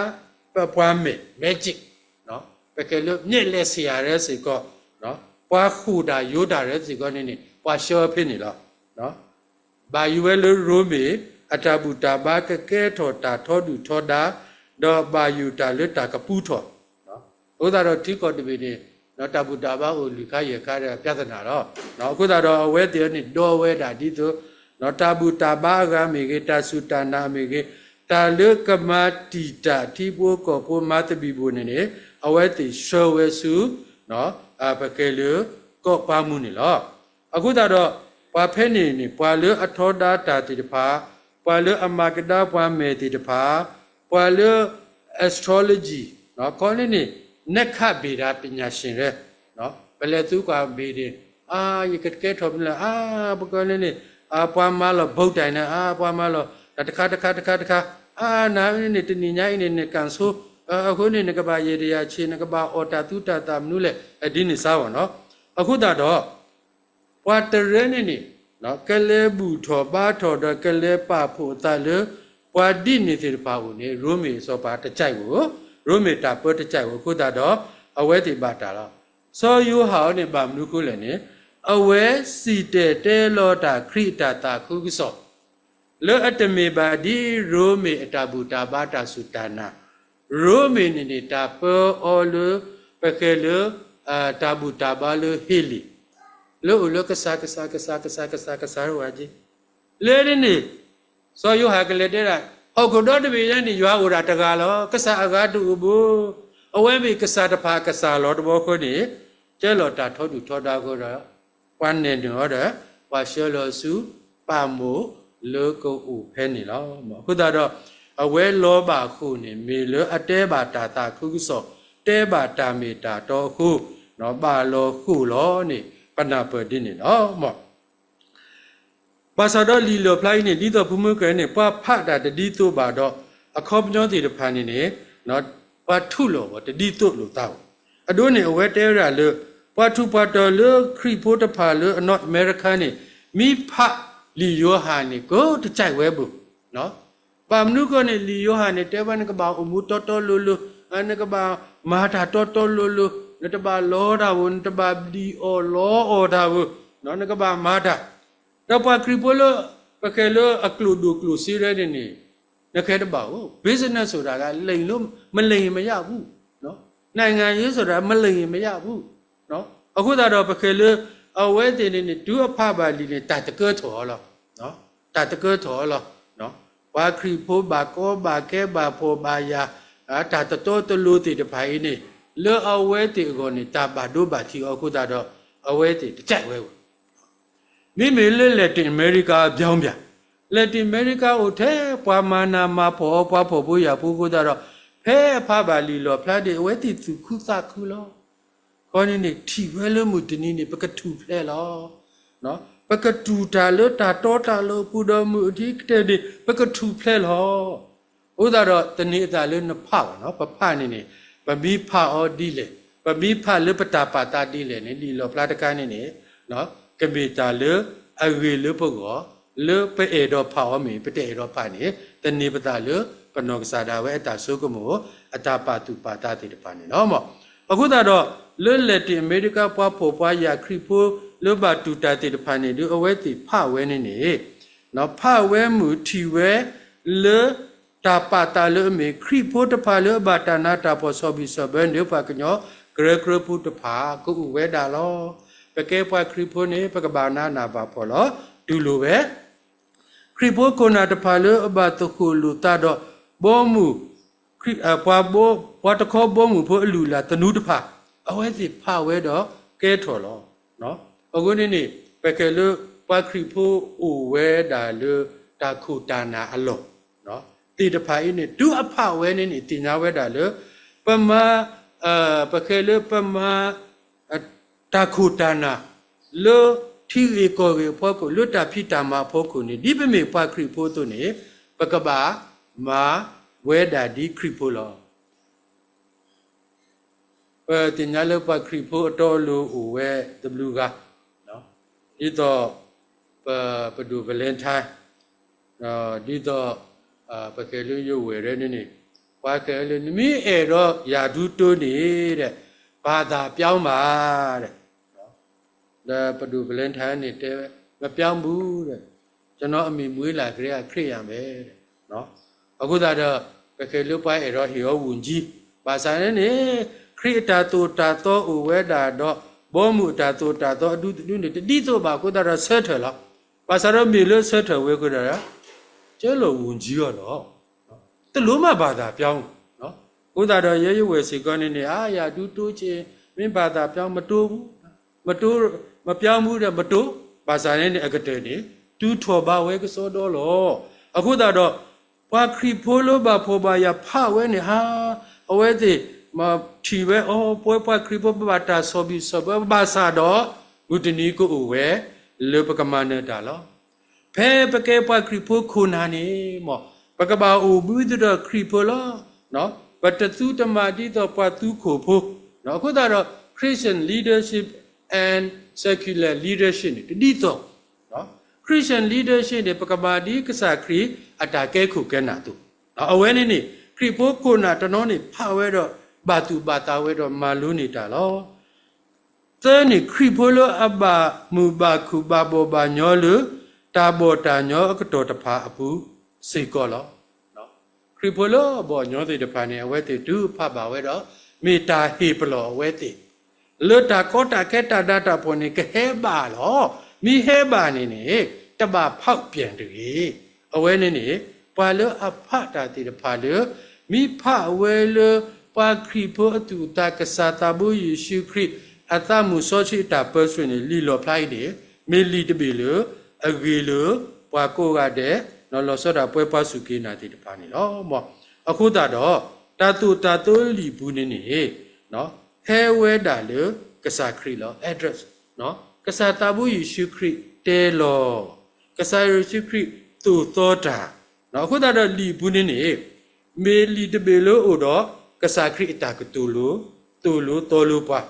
ပှၤမဲာ် magic ပကဲလၢ မျက်လှည့်ဆရာ စ့ၢ်ကီး ပှၤဃိာ်တၢ်ယိးတၢ်ရဲစ့ၢ်ကီးန့ၣ်န့ၣ် ပှၤဆှၢဖဲန့ၣ်လီၤ. ဘၣ်ယိၣ်ဝဲလၢရိမ့ၤ အတၢ်ဘူၣ်တၢ်ဘါကကဲထီၣ်တၢ်ထီဒုၣ်ထီဒါ ဒီးဘၣ်ယိၣ်တၢ်လၢတၢ်ကပူထီၣ် အဃိသတးဒီးထံကီၢ်တဘ့ၣ်န့ၣ် တၢ်ဘူၣ်တၢ်ဘါအိၣ်လွံၢ်ခါယဲၢ်ခါဒီး ပြဿနာလီၤ. အဃိသတးဒီးအဝဲသ့ၣ်န့ၣ်ဒီဝဲဒၣ်ဒ်သိး တၢ်ဘူၣ်တၢ်ဘါအဂၤမ့ၢ်ဂ့ၤ, တၢ်စူၢ်တၢ်နာ်မ့ၢ်ဂ့ၤ, တၢ်လၢကမၤတံာ်တာ်ထံဖိကီၢ်ဖိမၤသဘံၣ်ဘိၣ်န့ၣ်န့ၣ် အဝဲသ့ၣ်ဆှၢဝဲဆူ ပကဲလၢကီၢ်ပၤမူန့ၣ်လီၤ. အဃိသတးဒီး ပှၤဖဲန့ၣ်န့ၣ် ပှၤလၢအထီဒါတၢ်သ့ၣ်တဖၣ်, ပှၤလၢအမၤကဒါပှၤမဲာ်သ့ၣ်တဖၣ်, ပှၤလၢ astrology ခီန့ၣ်န့ၣ် နက္ခတ်ဗေဒပညာရှင်ရဲ ပလဲၤသူကွၢ်ဘ့ၣ်န့ၣ် အါ ယကကဲထီၣ်မနုၤလဲၣ် အါ ပကလဲၤန့ၣ် အါ ပှၤမၤလီၤ bow tie န့ၣ် အါ ပှၤမၤလီၤ တၢ်တခါတခါတခါတခါ အါ နၤန့ၣ် တနံၤညါအံၤန့ၣ် နကံၣ်ဆိ အဃိန့ၣ် နကဘၣ်ယဲၢ်တယာ်ဆံး နကဘၣ်အီၣ်တၢ်သူတၢ်သၣ်မနုၤလဲၣ် ဒ်န့ၣ်စါဝဲနီၤ. အဃိသတးဒီး ပှၤတရၢန့ၣ်န့ၣ် ကလဲၤဘူၣ်ထီၣ်ဘါထီၣ်ဒီးကလဲၤပာ်ဖှိၣ်အသးလၢ ပှၤဒ်န့ၣ်သ့ၣ်တဖၣ်အအိၣ်န့ၣ် ရိမ့ၤအစီၤပၤတကဲးဧိၤ, ရိမ့ၤတၢ်ပၢတကဲးဧိၤအဃိသတးဒီး အဝဲသ့ၣ်ဘၣ်တၢ်လီၤ. စီၤယိၤဟၣ်အံၤန့ၣ် ဘၣ်မနုၤဃိလဲၣ်န့ၣ် အဝဲစံၣ်တဲၤတဲလီၤတၢ်ခရံာ်အတၢ်သးခုကစီၣ် လၢအတမ့ၢ်ဘၣ်ဒ်ရိမ့ၤအတၢ်ဘူၣ်တၢ်ဘါတၢ်စူၢ်တၢ်နာ်, ရိမ့ၤန့ၣ်န့ၣ် တၢ်ပၢအီၤလၢ ပဃဲၤလၢ တၢ်ဘူၣ်တၢ်ဘါလၢဟ့လ့ၣ်, လၢအိၣ်လၢကစၢ် ကစၢ် ကစၢ် ကစၢ် ကစၢ် ကစၢ် ဝဲက့ လၢန့ၣ်န့ၣ် စီၤယိၤဟၣ်ကလဲၤတဲဒၣ် ဟီၣ်ခိၣ်ဒီတဘ့ၣ်ညါန့ၣ် ယွၤအိၣ်ဒၣ်တဂၤလီၤ. ကစၢ်အဂၤတအိၣ်ဘၣ်. အဝဲမ့ၢ်ကစၢ်တဖၣ်အကစၢ်လီၤတဘျီဃီန့ၣ် ကဲလီၤတၢ်ထီဒုၣ်ထီဒါအဃိဒီး ပှၤနဲၣ်နုာ်အီၤဒီး ပှၤဆှၢလီၤဆူ ပၣ်မိၣ်လၢကအိၣ်ဖဲန့ၣ်လီၤ. အဃိသတးဒီး အဝဲလီၤဘၣ်ဃိာ်န့ၣ် မ့ၢ်လၢအတဲဘၣ်တၢ်သးခုကစီၣ် တဲဘၣ်တၢ်မ့ၢ်တၢ်တီအဃိ ဘၣ်လီၤဃိာ်လီၤန့ၣ် ပနၢ်ပၢၢ်ဒ်န့ၣ်လီၤ. ဘၣ်ဆၣ်ဒီးလံာ်လီၣ်ဖျါအံၤန့ၣ် ဒ်သိးဖိမုၣ်ကဲန့ၣ် ပှၤဖးတၢ်တဒ်သိးဘၣ်ဒီး အခီပညီသ့ၣ်တဖၣ်န့ၣ်န့ၣ် ပှၤထူးလီၤဘၣ်တဒ်သိးလိာ်သးဘၣ်. အဒိန့ၣ် အဝဲတဲဝဲဒၣ်လၢ ပှၤထူးပှၤတီၤလၢခရံာ်ဖိတဖၣ်လၢအ North America န့ၣ် မ့ၢ်ဖးလံာ်ယိၤဟၣ်န့ၣ် ကတကဲးဝဲဘၣ်. ဘၣ်မနုၤဃိန့ၣ် လံာ်ယိၤဟၣ်န့ၣ် တဲဝဲနကဘၣ်အိၣ်မူတီတီလိၤလိၤ, နကဘၣ်မၤတၢ်တီတီလိၤလိၤ, နတဘၣ်လီတၢ်ဘၣ်, နတဘၣ်လီအီၣ်တၢ်ဘၣ်, နကဘၣ်မၤတၢ် ဒီးပှၤခရံာ်ဖိလၢ ပဃဲၤလၢအကျိာ်ဒိၣ်ကျိာ်စ့ရဲန့ၣ်န့ၣ် နဃဲၤတဘၣ်ဧိၤ, business ဆိုတာက လိမ်လို့ မလိမ်ရင်မရဘူး, နိုင်ငံရေးဆိုတာ မလိမ်ရင်မရဘူး. အဃိသတးဒီး ပဃဲၤလၢ အဝဲသ့ၣ်န့ၣ်န့ၣ် တုၤအဖးဘၣ်လံာ်န့ၣ် တၢ်သကၢထီၣ်အီၤလီၤ. တၢ်သကၢထီၣ်အီၤလီၤ. ပှၤခရံာ်ဖိဘၣ်ကီဘၣ်ခဲဘၣ်ဖှီၣ်ဘၣ်ယာ် တၢ်တတီတလိၤသ့ၣ်တဖၣ်အံၤန့ၣ် လၢအဝဲသ့ၣ်အဂီၢ်န့ၣ် တၢ်ဘၣ်ဒိဘၣ်ထံးအီၤအဃိသတးဒီး အဝဲသ့ၣ်တကဲးဝဲဘၣ်. မ့မ့ၢ်လၢ Latin America ပြောင်းပြန်, Latin America အိၣ်ထဲပှၤမၤနးမၤဖှီၣ်အီၤ ပှၤဖှီၣ်ဖိယာ်ဖိအဃိသတးဒီး ဖဲအဖးဘၣ်လံာ်လီၣ်ဖျါဒၣ် အဝဲသ့ၣ်သူၣ်ခုသးခုလီၤ. ခီန့ၣ်န့ၣ် ထံၣ်ဝဲလၢမုၢ်တနံၤန့ၣ် ပကထူၣ်ဖျဲးလီၤ. ပကတူၢ်တၢ်လၢတၢ်တီတၢ်လိၤအပူၤဒီး မုၢ်အထံကတၢၢ်န့ၣ် ပကထူၣ်ဖျဲးလီၤ. အဃိသတးဒီး တန့ၢ်အသးလၢနဖးဘၣ်နီၤ, ပဖးန့ၣ်န့ၣ် ပမ့ၢ်ဖးအီၤဒ်လဲၣ်, ပမ့ၢ်ဖးလၢပတၢ်ပာ်သးဒ်လဲၣ်န့ၣ် လံာ်လီၣ်ဖျါတခါန့ၣ်န့ၣ် ကမ့ၢ်တၢ်လၢအဂ့ၤလၢပဂီၢ်, လၢပအဲၣ်ဒိးဖးအီၤမ့ၢ် ပတအဲၣ်ဒိးဖးန့ၣ် တန့ၢ်ပသးလၢပနီၢ်ကစၢ်ဒၣ်ဝဲအတၢ်ဆိကမိၣ် အတၢ်ပာ်သူၣ်ပာ်သးသ့ၣ်တဖၣ်န့ၣ်လီၤ. အဃိသတးဒီး လၢ Latin America ပှၤဖှီၣ်ပှၤယာ်ခရံာ်ဖိလၢဘၣ်တူၢ်တၢ်သ့ၣ်တဖၣ်န့ၣ် ဒုးအဝဲသ့ၣ်ဖးဝဲန့ၣ်န့ၣ် ဖးဝဲမုၢ်ထံၣ်ဝဲ လၢတၢ်ပာ်သးလၢအမ့ၢ် ခရံာ်ဖိတဖၣ်လၢအဘၣ်တၢ်နးတၢ်ဖှီၣ် ဆီၣ်ဘံၣ်ဆီၣ်ဘၢန့ၣ် ပှၤကညီကရၢကရိဖိတဖၣ် ကအိၣ်ဝဲဒၣ်လီၤ. ပကဲပှၤခရံာ်ဖိန့ၣ် ပကဘၣ်နးနးဖှီၣ်ဖှီၣ်လီၤ. တူၢ်လိာ်ဝဲ ခရံာ်ဖိခိၣ်နၢ်တဖၣ်လၢအဘၣ်သဃိၣ်လိာ်သးဒီး ဘီမုၢ် ခရံာ် ပှၤဘီ ပှၤတခီဘီမုၢ်ဖိအလုၢ်အလၢ်သနူတဖၣ် အဝဲသ့ၣ်ဖးဝဲဒီးကဲထီၣ်လီၤ. အဃိန့ၣ်န့ၣ် ပကဲလၢပှၤခရံာ်ဖိအိၣ်ဝဲဒၣ်လၢတၢ်ခိၣ်တၢ်နၢ်အလီၢ် သ့ၣ်တဖၣ်အံၤန့ၣ် တုၤအဖးဝဲန့ၣ်န့ၣ် သ့ၣ်ညါဝဲဒၣ်လၢ ပမၤ ပကဲလၢပမၤ တၢ်ခိၣ်တၢ်နၢ် လၢထံဂ့ၢ်ကီၢ်ဂ့ၢ်အဖီခိၣ် လၢတၢ်ဖံးတၢ်မၤအဖီခိၣ်န့ၣ် ဒ်ပမ့ၢ်ပှၤခရံာ်ဖိအသိးန့ၣ် ပကဘၣ်မၤဝဲဒၣ်ဒ်ခရံာ်ဖိလီၤ. ပသ့ၣ်ညါလၢပှၤခရံာ်ဖိအတီအလိၤအိၣ်ဝဲတဘျုးဂၤ, ဒ်သိး ပ ပဒိၣ် Valentine, ဒ်သိး ပကဲလၢယဝဲၢ်ဒဲန့ၣ်န့ၣ် ပှၤကဲလၢ နမ့ၢ်အဲၣ်ဒိးယၤဒူတိန့ၣ် ဘာသာပြောင်းပါ ဒီး ပဒိၣ် Valentine န့ၣ်တဲဝဲ မပြောင်းဘူး, ကျွန်တော်အမည် မွေးလာကတည်းက ခရစ်ယာန်ပဲ. အဃိသတးဒီး ပကဲလၢပှၤအဲၣ်ဒိးဟ့ၣ်အီၤ ဝန်ကြီး, ဘၣ်ဆၣ်န့ၣ်န့ၣ် ခရံာ်အတၢ်သိၣ်တၢ်သီအိၣ်ဝဲဒၣ်ဒီး ဘီမုၢ်အတၢ်သိၣ်တၢ်သီအဒူတဒူန့ၣ် တဒ်သိးဘၣ်အဃိသတးဒီး ဆၢထၢၣ်လီၤ. ဘၣ်ဆၣ်ဒီးမ့ၢ်လၢဆၢထၢၣ်ဝဲအဃိသတးဒီး ကဲလီၤ ဝန်ကြီး အီၤလီၤ. တလိၣ်မး ဘာသာပြောင်း, အဃိသတးဒီး ယဲယဝဲၢ်စ့ၢ်ကီးန့ၣ်န့ၣ် အါ ယၤဒူတိဆ့ မ့ၢ် ဘာသာပြောင်း မတိဘူး, မတိ မပြောင်းဘူးဒီး မတိ, ဘၣ်ဆၣ်န့ၣ်န့ၣ် အကတၢၢ်န့ၣ် တုၤထီၣ်ဘးဝဲကစီဒီလီၤ. အဃိသတးဒီး ပှၤခရံာ်ဖိလၢဘၣ်ဖှီၣ်ဘၣ်ယာ်ဖးဝဲန့ၣ်ဟါ, အဝဲသ့ၣ် မၤထံၣ်ဝဲအီၤ ပဝဲပှၤခရံာ်ဖိပဘၣ်တၢ်ဆီၣ်ဘံၣ်ဆီၣ်ဘၢ ဘၣ်ဆၣ်ဒီး မုၢ်တနံၤကအိၣ်ဝဲ လၢပကမၤနၢၤတၢ်လီၤ. ဖဲပကဲပှၤခရံာ်ဖိခိၣ်နၢ်န့ၣ် မ် ပကဘၣ်အိၣ်ဘှံးဒီးခရံာ်ဖိလီၤ. ပတသူတမၤဒ်သိးပှၤသူခိၣ်ဖိ, အဃိသတးဒီး Christian leadership and secular leadership န့ၣ် တဒ်သိး Christian leadership န့ၣ် ပကမၤဒ်ကစၢ်ခရံာ်အတၢ်ကဲခိၣ်ကဲနၢ်အသိး, အဝဲန့ၣ်န့ၣ် ခရံာ်ဖိခိၣ်နၢ်တနီၤန့ၣ် ဖးဝဲဒီး ဘၣ်သူၣ်ဘၣ်သးဝဲဒီးမၤလိန့ၢ်တၢ်လီၤ. သၢန့ၣ် ခရံာ်ဖိလၢအဘၣ်မုာ်ဘၣ်ခုၣ်ဘၣ်ဘီၣ်ဘၣ်ညီလၢ တၢ်ဘီၣ်တၢ်ညီအကတီၢ်တဖၣ်အပူၤစ့ၢ်ကီးလီၤ. ခရံာ်ဖိလၢအဘီၣ်ညီသ့ၣ်တဖၣ်န့ၣ် အဝဲသ့ၣ်တုၤအဖးဘၣ်ဝဲဒီး မ့ၢ်တၢ်ဟ့ၣ်ပလီၢ်အဝဲသ့ၣ် လၢတၢ်ကီတၢ်ခဲတၢ်နးတၢ်ဖှီၣ်န့ၣ် ကဟဲဘၣ်လီၤ. မ့ၢ်ဟဲဘၣ်န့ၣ်န့ၣ် တဘၣ်ဖးပၠၣ်တဂ့ၤ. အဝဲန့ၣ်န့ၣ် ပှၤလၢအဖးတၢ်သ့ၣ်တဖၣ်လၢ မ့ၢ်ဖးဝဲလၢ ပှၤခရံာ်ဖိအသူၣ်အသး ကစၢ်သးဘိယ့ၣ်ၡူးခရံာ် အသးမုၢ်စီဆှံအတၢ်ပၢဆှၢန့ၣ် လံာ်လီၣ်ဖျါအံၤန့ၣ် မ့ၢ်လံာ်တဘ့ၣ်လၢ အဂ့ၤလၢ ပှၤကိးဂၤဒဲး လီၤဆီဒၣ်ပှဲၤပှၤစူၢ်က့ၤနာ်သ့ၣ်တဖၣ်န့ၣ်လီၤ. အဃိသတးဒီး တၢ်သိၣ်တၢ်သီလံာ်ပူၤန့ၣ်န့ၣ် ဟဲဝဲဒၣ်လၢကစၢ်ခရံာ်လီၤ. Address ကစၢ်သးဘိယ့ၣ်ၡူးခရံာ်တဲလီၤ, ကစၢ်ယ့ၣ်ၡူးခရံာ်သိၣ်သီတၢ်, အဃိသတးဒီးလံာ်ပူၤန့ၣ်န့ၣ် မ့ၢ်လံာ်တဘ့ၣ်လၢအိၣ်ဒီးကစၢ်ခရံာ်အတၢ်ကတိၤလိၤ, သိၣ်လိၤသီလိၤပှၤ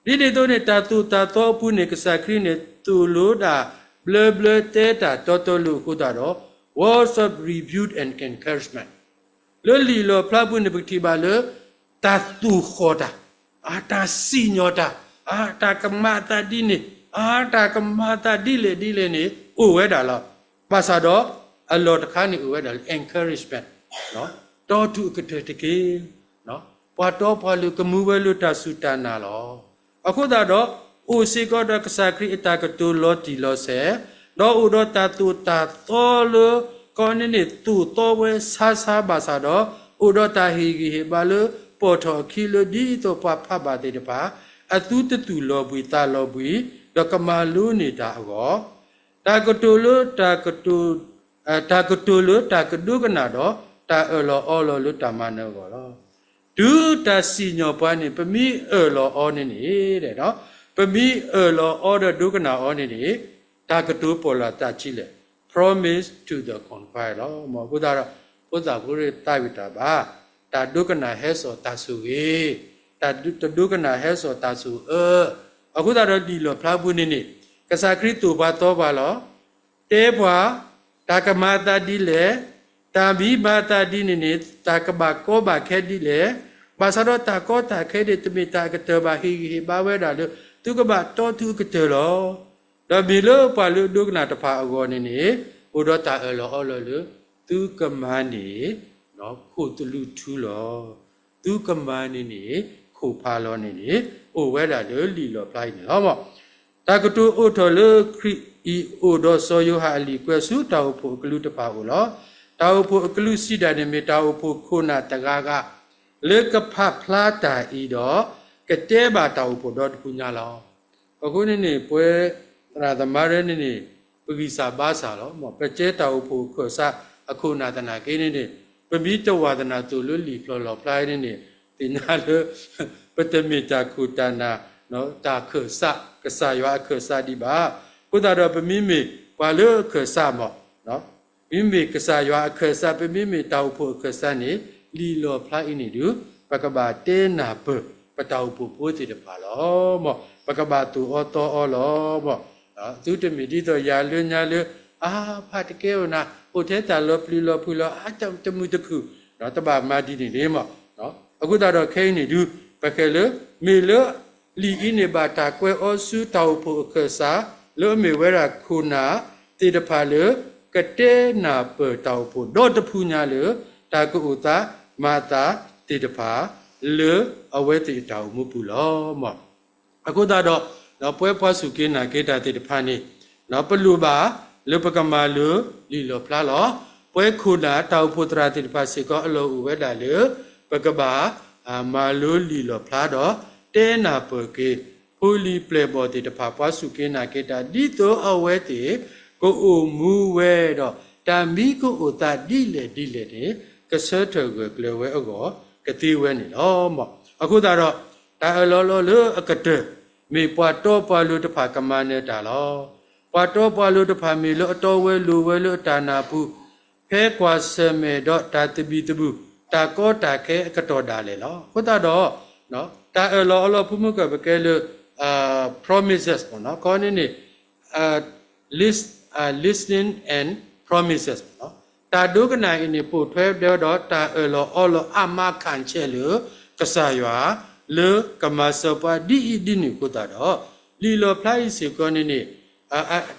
ဒ်န့ၣ်အသိးန့ၣ် တၢ်သိၣ်တၢ်သီအပူၤန့ၣ် ကစၢ်ခရံာ်န့ၣ် သိၣ်လိဒၣ်ဘျၢဘျၢ တဲတၢ်တီတီလိၤအဃိသတးဒီး words of rebuke and encouragement လၢလံာ်လီၣ်ဖျါပူၤန့ၣ် ပကထံၣ်ဘၣ်လၢ တၢ်သိၣ်ဃီၣ်တၢ်, အတၢ်စံၣ်ညီၣ်တၢ်, အတၢ်ကမၤအသးဒ်န့ၣ်, အတၢ်ကမၤအသးဒ်လဲၣ်ဒ်လဲၣ်န့ၣ် အိၣ်ဝဲဒၣ်လီၤ. ဘၣ်ဆၣ်ဒီး အလီၢ်တခါန့ၣ်အိၣ်ဝဲဒၣ်လၢ encouragement တီထူၣ်အကတၢၢ်တက့ၢ်. ပှၤတီပှၤလိၤကမူဝဲလၢတၢ်စူၢ်တၢ်နာ်လီၤ. အဃိသတးဒီး အိၣ်စ့ၢ်ကီးဒီးကစၢ်ခရံာ်အတၢ်ကတိၤလီၤတံၢ်လီၤဆဲး, ဒီးအိၣ်ဒီးတၢ်သိၣ်တၢ်သီလၢ ကီးန့ၣ်န့ၣ် သိၣ်သီဝဲဆါဆါဘၣ်ဆၣ်ဒီး အိၣ်ဒီးတၢ်ဟ့ၣ်ဂံၢ်ဟ့ၣ်ဘါလၢ ပိာ်ထီၣ်အခံလၢဒ်သိးပှၤဖးဘၣ်သ့ၣ်တဖၣ် အသူတသူၣ်လီၤဘှံးသးလီၤဘှံး ဒီးကမၤလိန့ၢ်တၢ်အဂီၢ် တၢ်ကတိၤလၢတၢ်ကတိၤ တၢ်ကတိၤလၢတၢ်ကဒိကနၣ်ဒီး တၢ်အၢၣ်လီၤအီလီၤလၢတၢ်မၤနၢၤအဂီၢ်လီၤ. တုၤတၢ်စံၣ်ညီၣ်ပှၤန့ၣ် ပမ့ၢ်အၢၣ်လီၤအီန့ၣ်န့ၣ်, ပမ့ၢ်အၢၣ်လီၤအီဒီးဒိကနၣ်အီန့ၣ်န့ၣ်, တၢ်ကတိၤပိာ်လီၤသးဆံးလဲၣ်, promise to the conqueror လီၤ. အဃိသတးဒီး ဖိသၣ်ဖိရ့ၣ်သးဝံၣ်တၢ်ဘၣ်, တၢ်ဒိကနၣ်ဟဲစိာ်တၢ်ဆိၣ်ဂ့ၤ, တၢ်ဒိ တဒိကနၣ်ဟဲစိာ်တၢ်ဆိၣ်အၢ, အဃိသတးဒီးလံာ်လီၣ်ဖျါပူၤန့ၣ်န့ၣ်, ကစၢ်ခရံာ်သိၣ်ပှၤသီပှၤလီၤ. တဲပှၤ, တၢ်ကမၤအသးဒ်လဲၣ်, တၢ်မ့ၢ်မၤအသးဒ်န့ၣ်န့ၣ် တၢ်ကဘၣ်ကီဘၣ်ခဲဒ်လဲၣ်, ဘၣ်ဆၣ်ဒီးတၢ်ကီတၢ်ခဲန့ၣ် တမ့ၢ်တၢ်အကတၢၢ်ဘၣ် ဟ့ၣ်ဂံၢ်ဟ့ၣ်ဘါဝဲဒၣ်လၢ သုကဘၣ်တီသုအကတၢၢ်လီၤ. ဒီးမ့ၢ်လၢပှၤလၢအဒိကနၣ်တဖၣ်အဂီၢ်န့ၣ်န့ၣ် အိၣ်ဒီးတၢ်အၢၣ်လီၤအီလီၤလၢ သုကမၤန့ၣ် ခိၣ်သလုးထူလီၤ. သုကမၤန့ၣ်န့ၣ် ခိၣ်ဖးလီၤန့ၣ်န့ၣ် အိၣ်ဝဲဒၣ်လၢလံာ်လီၣ်ဖျါအံၤန့ၣ်လီၤ. တၢ်ကတိၤအိၣ်ထီၣ်လၢခရံာ်အံၤအိၣ်ဒီးစီၤယိၤဟၣ်အလံာ်ကွဲးဆူတၢ်အိၣ်ဖှိၣ်အကလုၢ်တဖၣ်အအိၣ်လီၤ. တၢ်အိၣ်ဖှိၣ်အကလုၢ်စံးဒၣ်န့ၣ်မ့ၢ်တၢ်အိၣ်ဖှိၣ်ခိၣ်နၢ်တဂၤဂၤ လၢကဖးဖျါတၢ်အံၤဒီး ကတဲဘၣ်တၢ်အိၣ်ဖှိၣ်ဒီတဖုညါလီၤ. အဃိန့ၣ်န့ၣ် ပဝဲသရၣ်သမါရဲန့ၣ်န့ၣ် ပဂံၢ်စၢ်ဘါစၢ်လီၤ. ပကဲတၢ်အိၣ်ဖှိၣ်အခၢၣ်စးအခိၣ်နၢ်သနာ်က့န့ၣ်န့ၣ် ပမ့ၢ်တဝၢ်သနာ်သိၣ်လၢလံာ်ဖျိလီၣ်ဖျါန့ၣ်န့ၣ် သ့ၣ်ညါလၢ ပတမ့ၢ်တၢ်ခိၣ်တၢ်နၢ် တၢ်ခၢၣ်စး ကစၢ်ယွၤအခၢၣ်စးဒံးဘၣ်. အဃိသတးဒီးပမ့မ့ၢ်ပှၤလၢအခၢၣ်စးမး ပမ့မ့ၢ်ကစၢ်ယွၤအခၢၣ်စး ပမ့မ့ၢ်တၢ်အိၣ်ဖှိၣ်အခၢၣ်စးန့ၣ် လံာ်လီၣ်ဖျါအံၤန့ၣ်ဒုး ပကဘၣ်တဲနၢ်ပၢၢ် ပတၢ်အိၣ်ဖှိၣ်ဖိသ့ၣ်တဖၣ်လီၤ. မ်ပကဘၣ်သိၣ်အီၤသီအီၤလီၤ. မ်သုတမ့ၢ်ဒ်သိးယၤလၢညါလၢ အါဖးတကဲဝဲနၤ အိၣ်ထဲတၢ်လီၤပျံၤလီၤဖုးလီၤ အါတမုာ်တခုၣ် တဘၣ်မၤဒ်န့ၣ်န့ၣ်မ်. အဃိသတးဒီးခဲအံၤန့ၣ်ဒုး ပဃဲၤလၢ မ့ၢ်လၢ လံာ်အံၤန့ၣ်ဘၣ်တၢ်ကွဲးအီၤဆူတၢ်အိၣ်ဖှိၣ်အခၢၣ်စး လၢအမ့ၢ်ဝဲဒၣ်ခိၣ်နၢ်သ့ၣ်တဖၣ်လၢ ကတဲနၢ်ပၢၢ်တၢ်အိၣ်ဖှိၣ်ဒီတဖုညါလၢ တၢ်ကအိၣ်သးမၤသးသ့ၣ်တဖၣ် လၢအဝဲသ့ၣ်အတၢ်အိၣ်မူပူၤလီၤ. မ် အဃိသတးဒီး ပဝဲပှၤစူၢ်က့ၤနာ်က့ၤတၢ်သ့ၣ်တဖၣ်န့ၣ် ပလိၣ်ဘၣ်လၢပကမၤလိလံာ်လီၣ်ဖျါလီၤ. ပဝဲခိၣ်နၢ်တၢ်အိၣ်ဖှိၣ်သရၣ်သ့ၣ်တဖၣ်စ့ၢ်ကီးအလီၢ်အိၣ်ဝဲဒၣ်လၢ ပကဘၣ် မၤလိလံာ်လီၣ်ဖျါဒီး တဲနၢ်ပၢၢ်က့ၤ ဖိလံၤပျဲၢ်ဘီၣ်သ့ၣ်တဖၣ် ပှၤစူၢ်က့ၤနာ်က့ၤတၢ် ဒ်သိးအဝဲသ့ၣ် ကအိၣ်မူဝဲဒီး တၢ်မံကအိၣ်သးဒ်လဲၣ်ဒ်လဲၣ်န့ၣ် ကဆၢထၢၣ်ဂၢၢ်ကျၢၤဝဲအဂီၢ် ကသ့ဝဲန့ၣ်လီၤ. မ် အဃိသတးဒီး တၢ်အၢၣ်လီၤလီၤလၢအကတၢၢ် မ့ၢ်ပှၤတီပှၤလိၤတဖၣ်ကမၤနၢၤတၢ်လီၤ. ပှၤတီပှၤလိၤတဖၣ်မ့ၢ်လၢအတီဝဲလိၤဝဲလၢအတၢ်နာ်ပူၤ ဖဲကွၢ်ဆၢၣ်မဲာ်ဒီးတၢ်သဘံၣ်သဘုၣ် တၢ်ကီတၢ်ခဲအကတီၢ်ဒၣ်လဲာ်လီၤ. အဃိသတးဒီး တၢ်အၢၣ်လီၤအီလီၤဖိမုၣ်ကၢၢ်ပကဲလၢ promises မ့ၢ်နီၤ ခီန့ၣ်န့ၣ် list, listening and promises မ့ၢ်နီၤ တၢ်ဒိကနၣ်အံၤန့ၣ် ပိာ်ထွဲဒီးတၢ်အၢၣ်လီၤအီလီၤအါမးခၣ်ဆဲးလၢ ကစၢ်ယွၤ လၢကမၤစၢၤပှၤဒ်အံၤဒ်နုၤအဃိသတးဒီး လံာ်လီၣ်ဖျါအံၤစ့ၢ်ကီးန့ၣ်န့ၣ်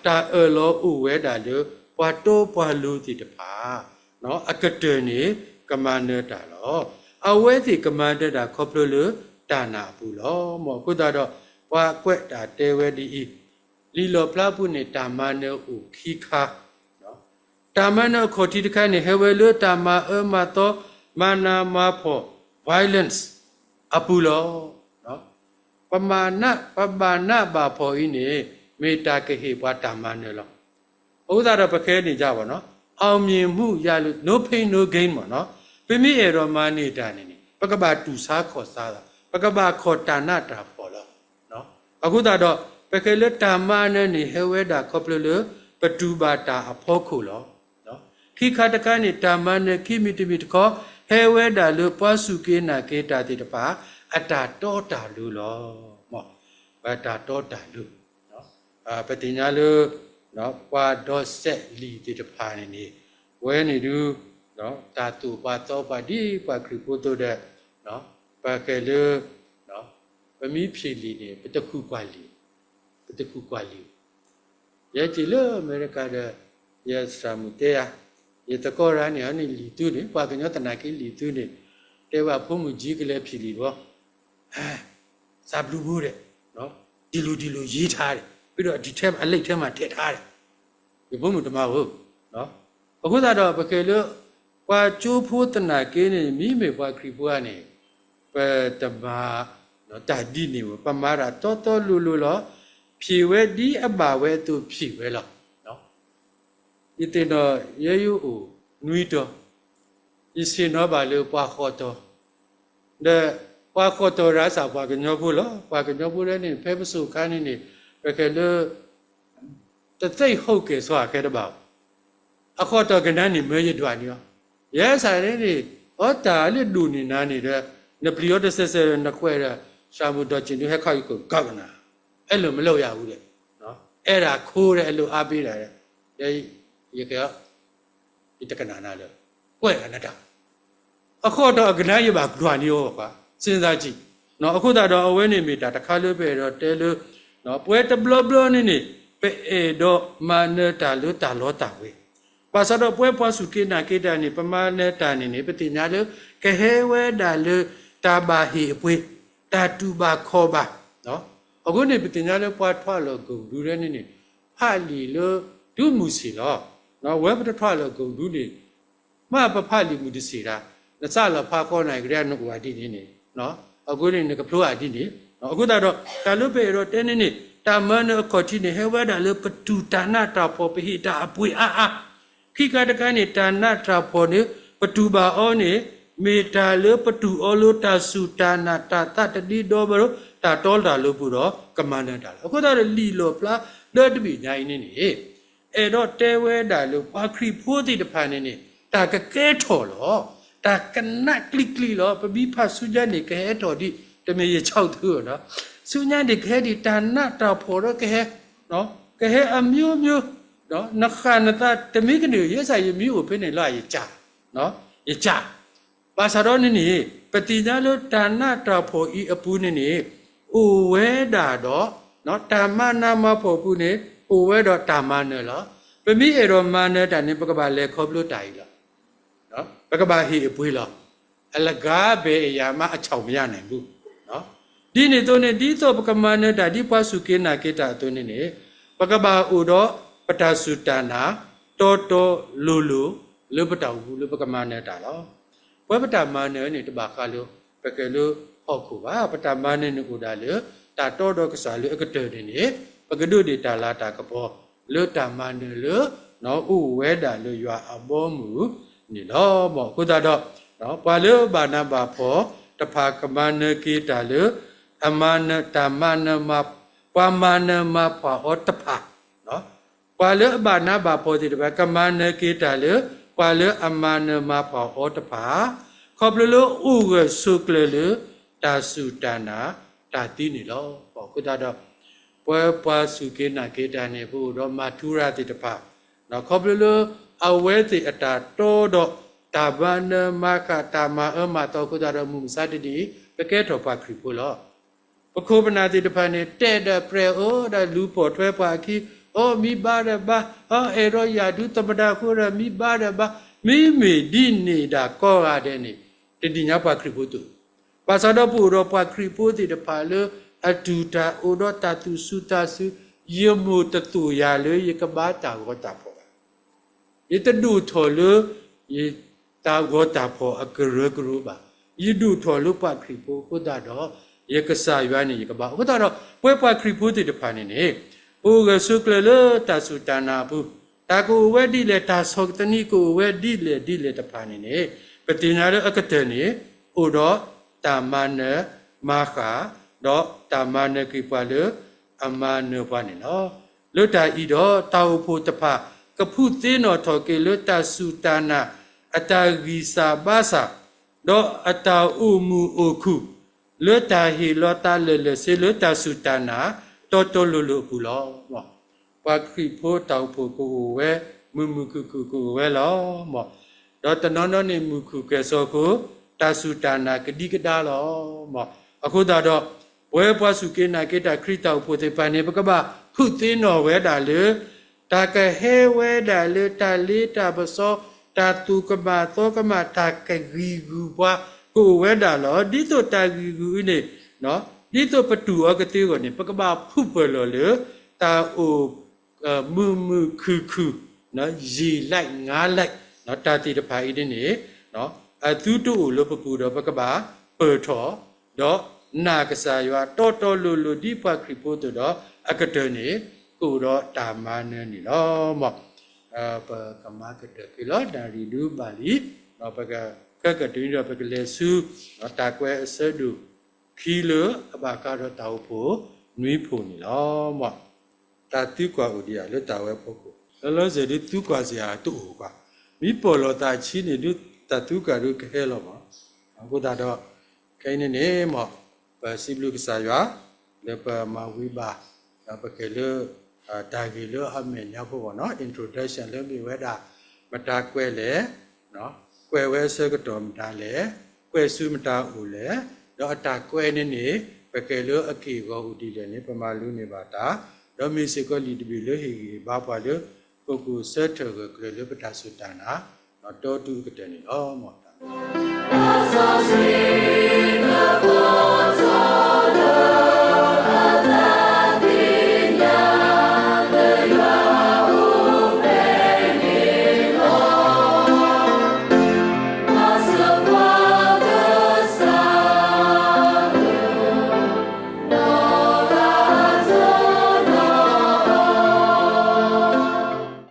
တၢ်အၢၣ်လီၤအိၣ်ဝဲဒၣ်လၢ ပှၤတီပှၤလိၤသ့ၣ်တဖၣ် အကတၢၢ်န့ၣ် ကမၤနၢၤတၢ်လီၤ. အဝဲသ့ၣ်ကမၤနၢၤတၢ်ခီဖျိလၢတၢ်နာ်အပူၤလီၤ. မ်အဃိသတးဒီး ပှၤကွဲးတၢ်တဲဝဲဒ်အံၤ, လံာ်လီၣ်ဖျါပူၤန့ၣ် တၢ်မၤနၢၤအိၣ်ခံခါ, တၢ်မၤနၢၤအခီၣ်ထံးတခါန့ၣ် ဟဲဝဲလၢတၢ်မၤအၢမၤသီ မၤနးမၤဖှီၣ် violence အပူၤလီၤ. ပမၤနး ပဘၣ်နးဘၣ်ဖှီၣ်အံၤန့ၣ် မ့ၢ်တၢ်ကဟ့ၣ်ပှၤတၢ်မၤနၢၤလီၤ. အဃိသတးဒီးပခဲန့ၣ်ယါဘၣ်နီၤ အောင်မြင်မှုရလို့ no pain no gain မ့ၢ်နီၤ ပမ့ၢ်အဲၣ်ဒိးမၤန့ၢ်တၢ်န့ၣ်န့ၣ် ပကဘၣ်တူၢ်ဆါခီၣ်ဆါလီၤ. ပကဘၣ်ခီၣ်တၢ်နးတၢ်ဖှီၣ်လီၤ. အဃိသတးဒီး ပခဲလၢတၢ်မၤနၢၤန့ၣ် ဟဲဝဲဒၣ်ခီဖျိလၢ ပတူၢ်ဘၣ်တၢ်အဖီခိၣ်လီၤ. ခံခါတခါန့ၣ် တၢ်မၤနၢၤခံမံၤတမံၤတခီ ဟဲဝဲဒၣ်လၢပှၤစူၢ်က့ၤနာ်က့ၤတၢ်သ့ၣ်တဖၣ် အတၢ်တီတၢ်လိၤလီၤ. မ် ပတၢ်တီတၢ်လိၤ ပသ့ၣ်ညါလၢ ပှၤဒီးစဲးလံာ်သ့ၣ်တဖၣ်န့ၣ်န့ၣ် ဝဲန့ၣ်ဒု တၢ်သိၣ်ပှၤသီပှၤဒ်ပှၤခရံာ်ဖိအသိးဒီး ပဃဲၤလၢ ပမ့ၢ်ဖံးလံာ်န့ၣ် ပတဃုကွၢ်လံာ်, ပတဃုကွၢ်လံာ်. ယဲက့ၤလၢအမဲရကၤဒီး ယသရၣ်မုၣ်တဲယၤ, ယသကိးရၤန့ၣ် အန့ၣ်လံာ်သုန့ၣ် ပှၤကညီသနာ်က့လံာ်သုန့ၣ် တဲဘၣ်ဖိမုၣ်ကၠံကလဲၤဖံးလံာ်တဘျီ စာဘျုးဘိဒီး ဒ်လိၤဒ်လိၤယံၤထါဒီး ပြီးတော့ ဒီထဲမှာ အလိပ်ထဲမှာ ထည့်ထားတယ်. ယဖိမုၣ်တမၤဧိၤ. အဃိသတးဒီး ပဃဲၤလၢ ပှၤကၠိဖိသနာ်က့န့ၣ် မ့မ့ၢ်ပှၤခရံာ်ဖိဧါန့ၣ် ပတမၤတၢ်ဒ်န့ၣ်ဘၣ်. ပမၤတၢ်တီတီလိၤလိၤလီၤ. ဖံးဝဲဒ်အဘၣ်ဝဲအသိးဖံးဝဲလီၤ. ယသ့ၣ်နီၣ်ယဲယအိၣ်နွံတီၤ, ယဆ့ၣ်နီၤဘၣ်လၢပှၤဃိးတီၤ, ဒီးပှၤဃိးတီၤရၤစၢ်ပှၤကညီဖိလီၤ. ပှၤကညီဖိဒ်န့ၣ် ဖဲပစိၤခါန့ၣ်န့ၣ် ပဃဲၤလၢ တသိၣ်ဟူးကဲၤဆီအဃဲတဘၣ်ဘၣ်. အဃိသတးကနါန့ၣ် မၢယဒွးန့ၢ်အီၤ, ယဲစ့ၢ်န့ၣ်န့ၣ် အီတၢ်လၢဒိၣ်န့ၢ်နၤန့ၣ်ဒီး နပျံၤအီၤတစဲးစဲးဒီး နကွဲးဒီး သရၣ်မုၣ်ဒီးကၠံဒု ဟဲခီအံၤကဂၤကနၤ, အဲၣ်လိာ်မ့ၢ်လိာ်ယၤဝံၤဒီး အဲၣ်ဒၣ်ခိဒီး အဲၣ်လိာ်အါဘ့ဒၣ်ဒီး ယက ယတကနၣ်နၤလၢ ကွဲးဂၤနတၢ် အဃိဒီးအကနါယဘၣ်ဒွးန့ၢ်အီၤဘၣ်, စ့ၢ်ကီး, အဃိသတးဒီးအဝဲန့ၣ်မ့ၢ်တၢ်တခါလၢပအဲၣ်ဒိးတဲလၢ ပဝဲတဘျီဘျီန့ၣ်န့ၣ် ပအဲၣ်ဒိးမၤနၢၤတၢ်လၢတၢ်လီတၢ်ဝ့ၤ, ဘၣ်ဆၣ်ဒီးပဝဲပှၤစူၢ်က့ၤနာ်က့ၤတၢ်န့ၣ် ပမၤနၢၤတၢ်န့ၣ်န့ၣ် ပသ့ၣ်ညါလၢ ကဟဲဝဲဒၣ်လၢ တၢ်ဘၣ်ဟ့ၣ်အပှ့ၤ, တၢ်တူၢ်ဘၣ်ခီၣ်ဘၣ်. အဃိန့ၣ် ပသ့ၣ်ညါလၢပှၤထွဲလီၤကဒုဒဲန့ၣ်န့ၣ် ဖးလံာ်လၢ တုၤမုၢ်ဆ့ၣ်လီၤ. ဝဲပတထွဲလီၤကဒုန့ၣ် မ့ၢ်ပဖးလံာ်မုၢ်တဆ့ၣ်ဒၣ်, နစးလီၤဖးဃီနၤကဒဲနအိၣ်အဒ်န့ၣ်န့ၣ်, အဃိန့ၣ် နကဖျိအဒ်န့ၣ်. အဃိသတးဒီး တၢ်လၢပအဲၣ်ဒိးတဲန့ၣ်န့ၣ် တၢ်မၤနၢၤအခီၣ်ထံးန့ၣ် ဟဲဝဲဒၣ်လၢပတူၢ်တၢ်နးတၢ်ဖှီၣ် ပဟ့ၣ်တၢ်အပှ့ၤအါအါ. ခံခါတခါန့ၣ် တၢ်နးတၢ်ဖှီၣ်န့ၣ် ပတူၢ်ဘၣ်အီၤန့ၣ် မ့ၢ်တၢ်လၢပတူၢ်အီၤလၢတၢ်စူၢ်တၢ်နာ် တၢ်သးတဒ့ဒီဘၢ တၢ်တီတၢ်လိၤပူၤဒီး ကမၤနၢၤတၢ်လီၤ. အဃိသတးဒီး လံာ်လီၣ်ဖျါလၢတဘ့ၣ်ညါအံၤန့ၣ်န့ၣ် အဲၣ်ဒိးတဲဝဲဒၣ်လၢပှၤခရံာ်ဖိသ့ၣ်တဖၣ်န့ၣ်န့ၣ် တၢ်ကကဲထီၣ်လီၤ. တၢ်ကနးကျံၤကျံၤလီၤ. ပမ့ၢ်ဖးဆူညါန့ၣ် ကဟဲထီၣ်ဒံး တမ့ၢ်ယဆီၣ်သုဧါ, ဆူညါန့ၣ် ကဟဲဒံးတၢ်နးတၢ်ဖှီၣ်ဒီးကဟဲ, ကဟဲအမျိုးမျိုး, နဃၣ်နသးတမံၤကန့ၣ် ယဲစ့ၢ်ယမံၤအိၣ်ဖဲန့ၣ်လီၤ ယကၢ်, ယကၢ် ဘၣ်ဆၣ်ဒီးန့ၣ်န့ၣ် ပသ့ၣ်ညါလၢတၢ်နးတၢ်ဖှီၣ်အံၤအပူၤန့ၣ်န့ၣ် အိၣ်ဝဲဒၣ်ဒီး တၢ်မၤနးမၤဖှီၣ်အပူၤန့ၣ် အိၣ်ဝဲဒီးတၢ်မၤနၢၤလီၤ. ပမ့ၢ်အဲၣ်ဒိးမၤနၢၤတၢ်န့ၣ် ပကဘၣ်လဲၤခီဖျိတၢ်အံၤလီၤ. ပကဘၣ်ဟ့ၣ်အပှ့ၤလီၤ. အလကားဘဲအယၤမး အဆီၣ်မယါန့ၣ်ဘူး ဒ်န့ၣ်အသိးန့ၣ် ဒ်သိးပကမၤနၢၤတၢ်ဒ်ပှၤစူၢ်က့ၤနာ်က့ၤတၢ်အသိးန့ၣ်န့ၣ် ပကဘၣ်အိၣ်ဒီးပတၢ်စူၢ်တၢ်နာ် တီတီလိၤလိၤ လၢပတၢ်အိၣ်မူလၢပကမၤနၢၤတၢ်လီၤ. ပဝဲပတၢ်မၤနၢၤန့ၣ် တဘၣ်ဃးလၢ ပကဲလၢဟီၣ်ခိၣ်ဘၣ်. ပတၢ်မၤနၢၤန့ၣ်အိၣ်ဒၣ်လၢ တၢ်တီဒီးကစၢ်လၢအကတၢၢ်န့ၣ်န့ၣ် ပကဒိးန့ၢ်တၢ်လၤတၢ်ကပီၤ လၢတၢ်မၤနၢၤလၢ အိၣ်ဝဲဒၣ်လၢယွၤအဘီအမုၢ်န့ၣ်လီၤ. မ်အဃိသတးဒီး ပှၤလၢအဘၣ်နးဘၣ်ဖှီၣ်တဖၣ် ကမၤနၢၤက့ၤတၢ်လၢ အမၤနၢၤ တၢ်မၤနၢၤမၤ ပှၤမၤနၢၤမၤဖှီၣ်အီၤတဖၣ် ပှၤလၢအဘၣ်နးဘၣ်ဖှီၣ်သ့ၣ်တဖၣ် ကမၤနၢၤက့ၤတၢ်လၢ ပှၤလၢအမၤနၢၤမၤဖှီၣ်အီၤတဖၣ် ခီဖျိလၢအိၣ်ဂၢၢ်ဆိးကျၢၤလၢ တၢ်စူၢ်တၢ်နာ်တၢ်သံန့ၣ်လီၤ. အဃိသတးဒီး ပဝဲပှၤစူၢ်က့ၤနာ်က့ၤတၢ်န့ၣ် ပအိၣ်ဒီးမၤထူရၤသ့ၣ်တဖၣ် ခီဖျိလၢအဝဲသ့ၣ်အတၢ်တီဒီး တၢ်မၤနၢၤမၤဃၣ် တၢ်မၤအၢမၤသီအဃိသတးဒီး မုၢ်မဆါတနံၤအံၤ ပကဲထီၣ်ပှၤခရံာ်ဖိလီၤ. ပခိၣ်ပနၢ်သ့ၣ်တဖၣ်န့ၣ် တဲဒီးပြဲးအီၤဒီးလူၤပိာ်ထွဲပှၤအခံ, အိ မံဘါဒီးဘါ, အိအဲၣ်ဒိးယၢ်ဒုးသမဒါဃိဒီး မံဘါဒီးဘါ, မ့မ့ၢ်ဒ်န့ၣ်ဒၣ်ကိးဂၤဒဲးန့ၣ် တသ့ၣ်ညါပှၤခရံာ်ဖိတအိၣ်. ဘၣ်ဆၣ်ဒီးပအိၣ်ဒီးပှၤခရံာ်ဖိသ့ၣ်တဖၣ်လၢ အတူၢ်တၢ်အိၣ်ဒီးတၢ်သူၣ်စူၤသးစူၤ, ယမိၢ်တသိၣ်ယၤလၢယကဘါတၢ်ဂီၤတၢ်ဖီၣ်ဘၣ်. ယတဒိၣ်ထီၣ်လၢ ယတၢ်ဂီၤတၢ်ဖီၣ်အကရၢကရိဘၣ်. ယဒိၣ်ထီၣ်လၢပှၤခရံာ်ဖိအဃိသတးဒီး ယကစၢ်ယွၤန့ၣ်ယကဘါ. အဃိသတးဒီး ပဝဲပှၤခရံာ်ဖိသ့ၣ်တဖၣ်န့ၣ်န့ၣ် ပအိၣ်ဂၢၢ်ဆိးကျၢၤလၢတၢ်စူၢ်တၢ်နာ်အပူၤ, တၢ်ကအိၣ်ဝဲဒ်လဲၣ် တၢ်ဆီၣ်သနံးကအိၣ်ဝဲဒ်လဲၣ်ဒ်လဲၣ်တဖၣ်န့ၣ်န့ၣ် ပသ့ၣ်ညါလၢအကတၢၢ်န့ၣ် အိၣ်ဒီးတၢ်မၤနၢၤမၤဃၣ် ဒီးတၢ်မၤနၢၤက့ၤပှၤလၢအမၤနၢၤပှၤန့ၣ်လီၤ. လၢတၢ်အံၤဒီး တၢ်အိၣ်ဖှိၣ်တဖၣ် ကဖုသ့နီၣ်ထီၣ်က့ၤလၢတၢ်စူၢ်တၢ်နာ် အတၢ်ဂံၢ်စၢ်ဘါစၢ် ဒီးအတၢ်အိၣ်မုာ်အိၣ်ခုၣ် လၢတၢ်ဟ့ၣ်လီၤသးလၢာ်လၢာ်ဆ့လၢတၢ်စူၢ်တၢ်နာ် တီတီလိၤလိၤအပူၤလီၤ. ပှၤခရံာ်ဖိတၢ်အိၣ်ဖှိၣ်ကအိၣ်ဝဲ မုာ်မုာ်ခုၣ်ခုၣ်ကအိၣ်ဝဲလီၤ. ဒီးတနီၤနီၤန့ၣ်မုာ်ခုၣ်ကဲၣ်ဆိးအဃိ တၢ်စူၢ်တၢ်နာ်ကဒံကဒါလီၤ. အဃိသတးဒီး ပဝဲပှၤစူၢ်က့ၤနာ်က့ၤတၢ်ခရံာ်တၢ်အိၣ်ဖှိၣ်သ့ၣ်တဖၣ်န့ၣ် ပကဘၣ်ဖုသ့နီၣ်ဝဲဒၣ်လၢ တၢ်ကဟဲဝဲဒၣ်လၢတၢ်လ့တၢ်ပစီ, တၢ်သူၣ်ကမၣ်သီကမၣ်, တၢ်ကဂံၢ်ဂုၢ်ပှၤ ကအိၣ်ဝဲဒၣ်လီၤ. ဒ်သိးတၢ်ဂံၢ်ဂုၢ်အံၤန့ၣ် ဒ်သိးပတူၢ်အီၤကသ့အဂီၢ်န့ၣ် ပကဘၣ်ဖုပၢၢ်လီၤလၢ တၢ်အိၣ် မုာ်မုာ်ခုၣ်ခုၣ် ယံာ်လဲၣ်ငါလဲၣ် တၢ်သ့ၣ်တဖၣ်အံၤန့ၣ်န့ၣ် အသုတအိၣ်လၢပပူၤဒီး ပကဘၣ်ပၢၢ်ထီၣ် ဒီးနာ်ကစၢ်ယွၤ တီတီလိၤလိၤ ဒ်ပှၤခရံာ်ဖိအသိးဒီး အကတၢၢ်န့ၣ် ကအိၣ်ဒီးတၢ်မၤနၢၤန့ၣ်လီၤ. မ်ပကမၤကတၢၢ်က့ၤလီၤ နၣ်ရံၣ်ဒုးဘၣ်လံ, ပကခဲကတၢၢ်န့ၣ်ဒီး ပကလဲၤဆူ တၢ်ကွဲးအဆၢဒိၣ်ခံလၢအဘၣ်ဃးဒီးတၢ်အိၣ်ဖှိၣ်နွံဖှိၣ်န့ၣ်လီၤ. မ်တၢ်သံကွၢ်အိၣ်ဒံးဧါ လၢတၢ်ဝဲအဖီခိၣ်, လၢလီၤစဲၤဒုး သံကွၢ်စ့ၢ်ဧါတအိၣ်ကွၢ်, မ့ၢ်ပီၢ်လီၤသးဆံးန့ၣ်ဒုး တၢ်သံကွၢ်ဒုးကဟဲလီၤမး. အဃိသတးဒီး ခဲအံၤန့ၣ်န့ၣ် မ်ပစံးဘျုးကစၢ်ယွၤ လၢပမၤဝံၤဘၣ် ဒီးပကဲလၢ တၢ်ဂ့ၢ်လၢအမဲာ်ညါဖိဘၣ်နီၤ introduction လၢမ့ၢ်ဝဲဒၣ် မတၤကွဲးလဲၣ်, ကွဲးဝဲအဆၢကတီၢ်မတၤလဲၣ်, ကွဲးဆူမတၤအိၣ်လဲၣ်, ဒီးအတၢ်ကွဲးန့ၣ်န့ၣ် ပကဲလၢအက့ၢ်အဂီၤအိၣ်ဒ်လဲၣ်န့ၣ် ပမၤလူန့ၢ်ဘၣ်တၢ်, ဒီးမ့ၢ်စ့ၢ်ကီးလံာ်တဘ့ၣ်လၢဟ့ၣ်ဂံၢ်ဟ့ၣ်ဘါပှၤလၢ ပကအိၣ်ဆၢထၢၣ်ဂၢၢ်ကျၢၤလၢပတၢ်စူၢ်တၢ်နာ် ဒီးတီတူာ်အကတၢၢ်န့ၣ်လီၤ.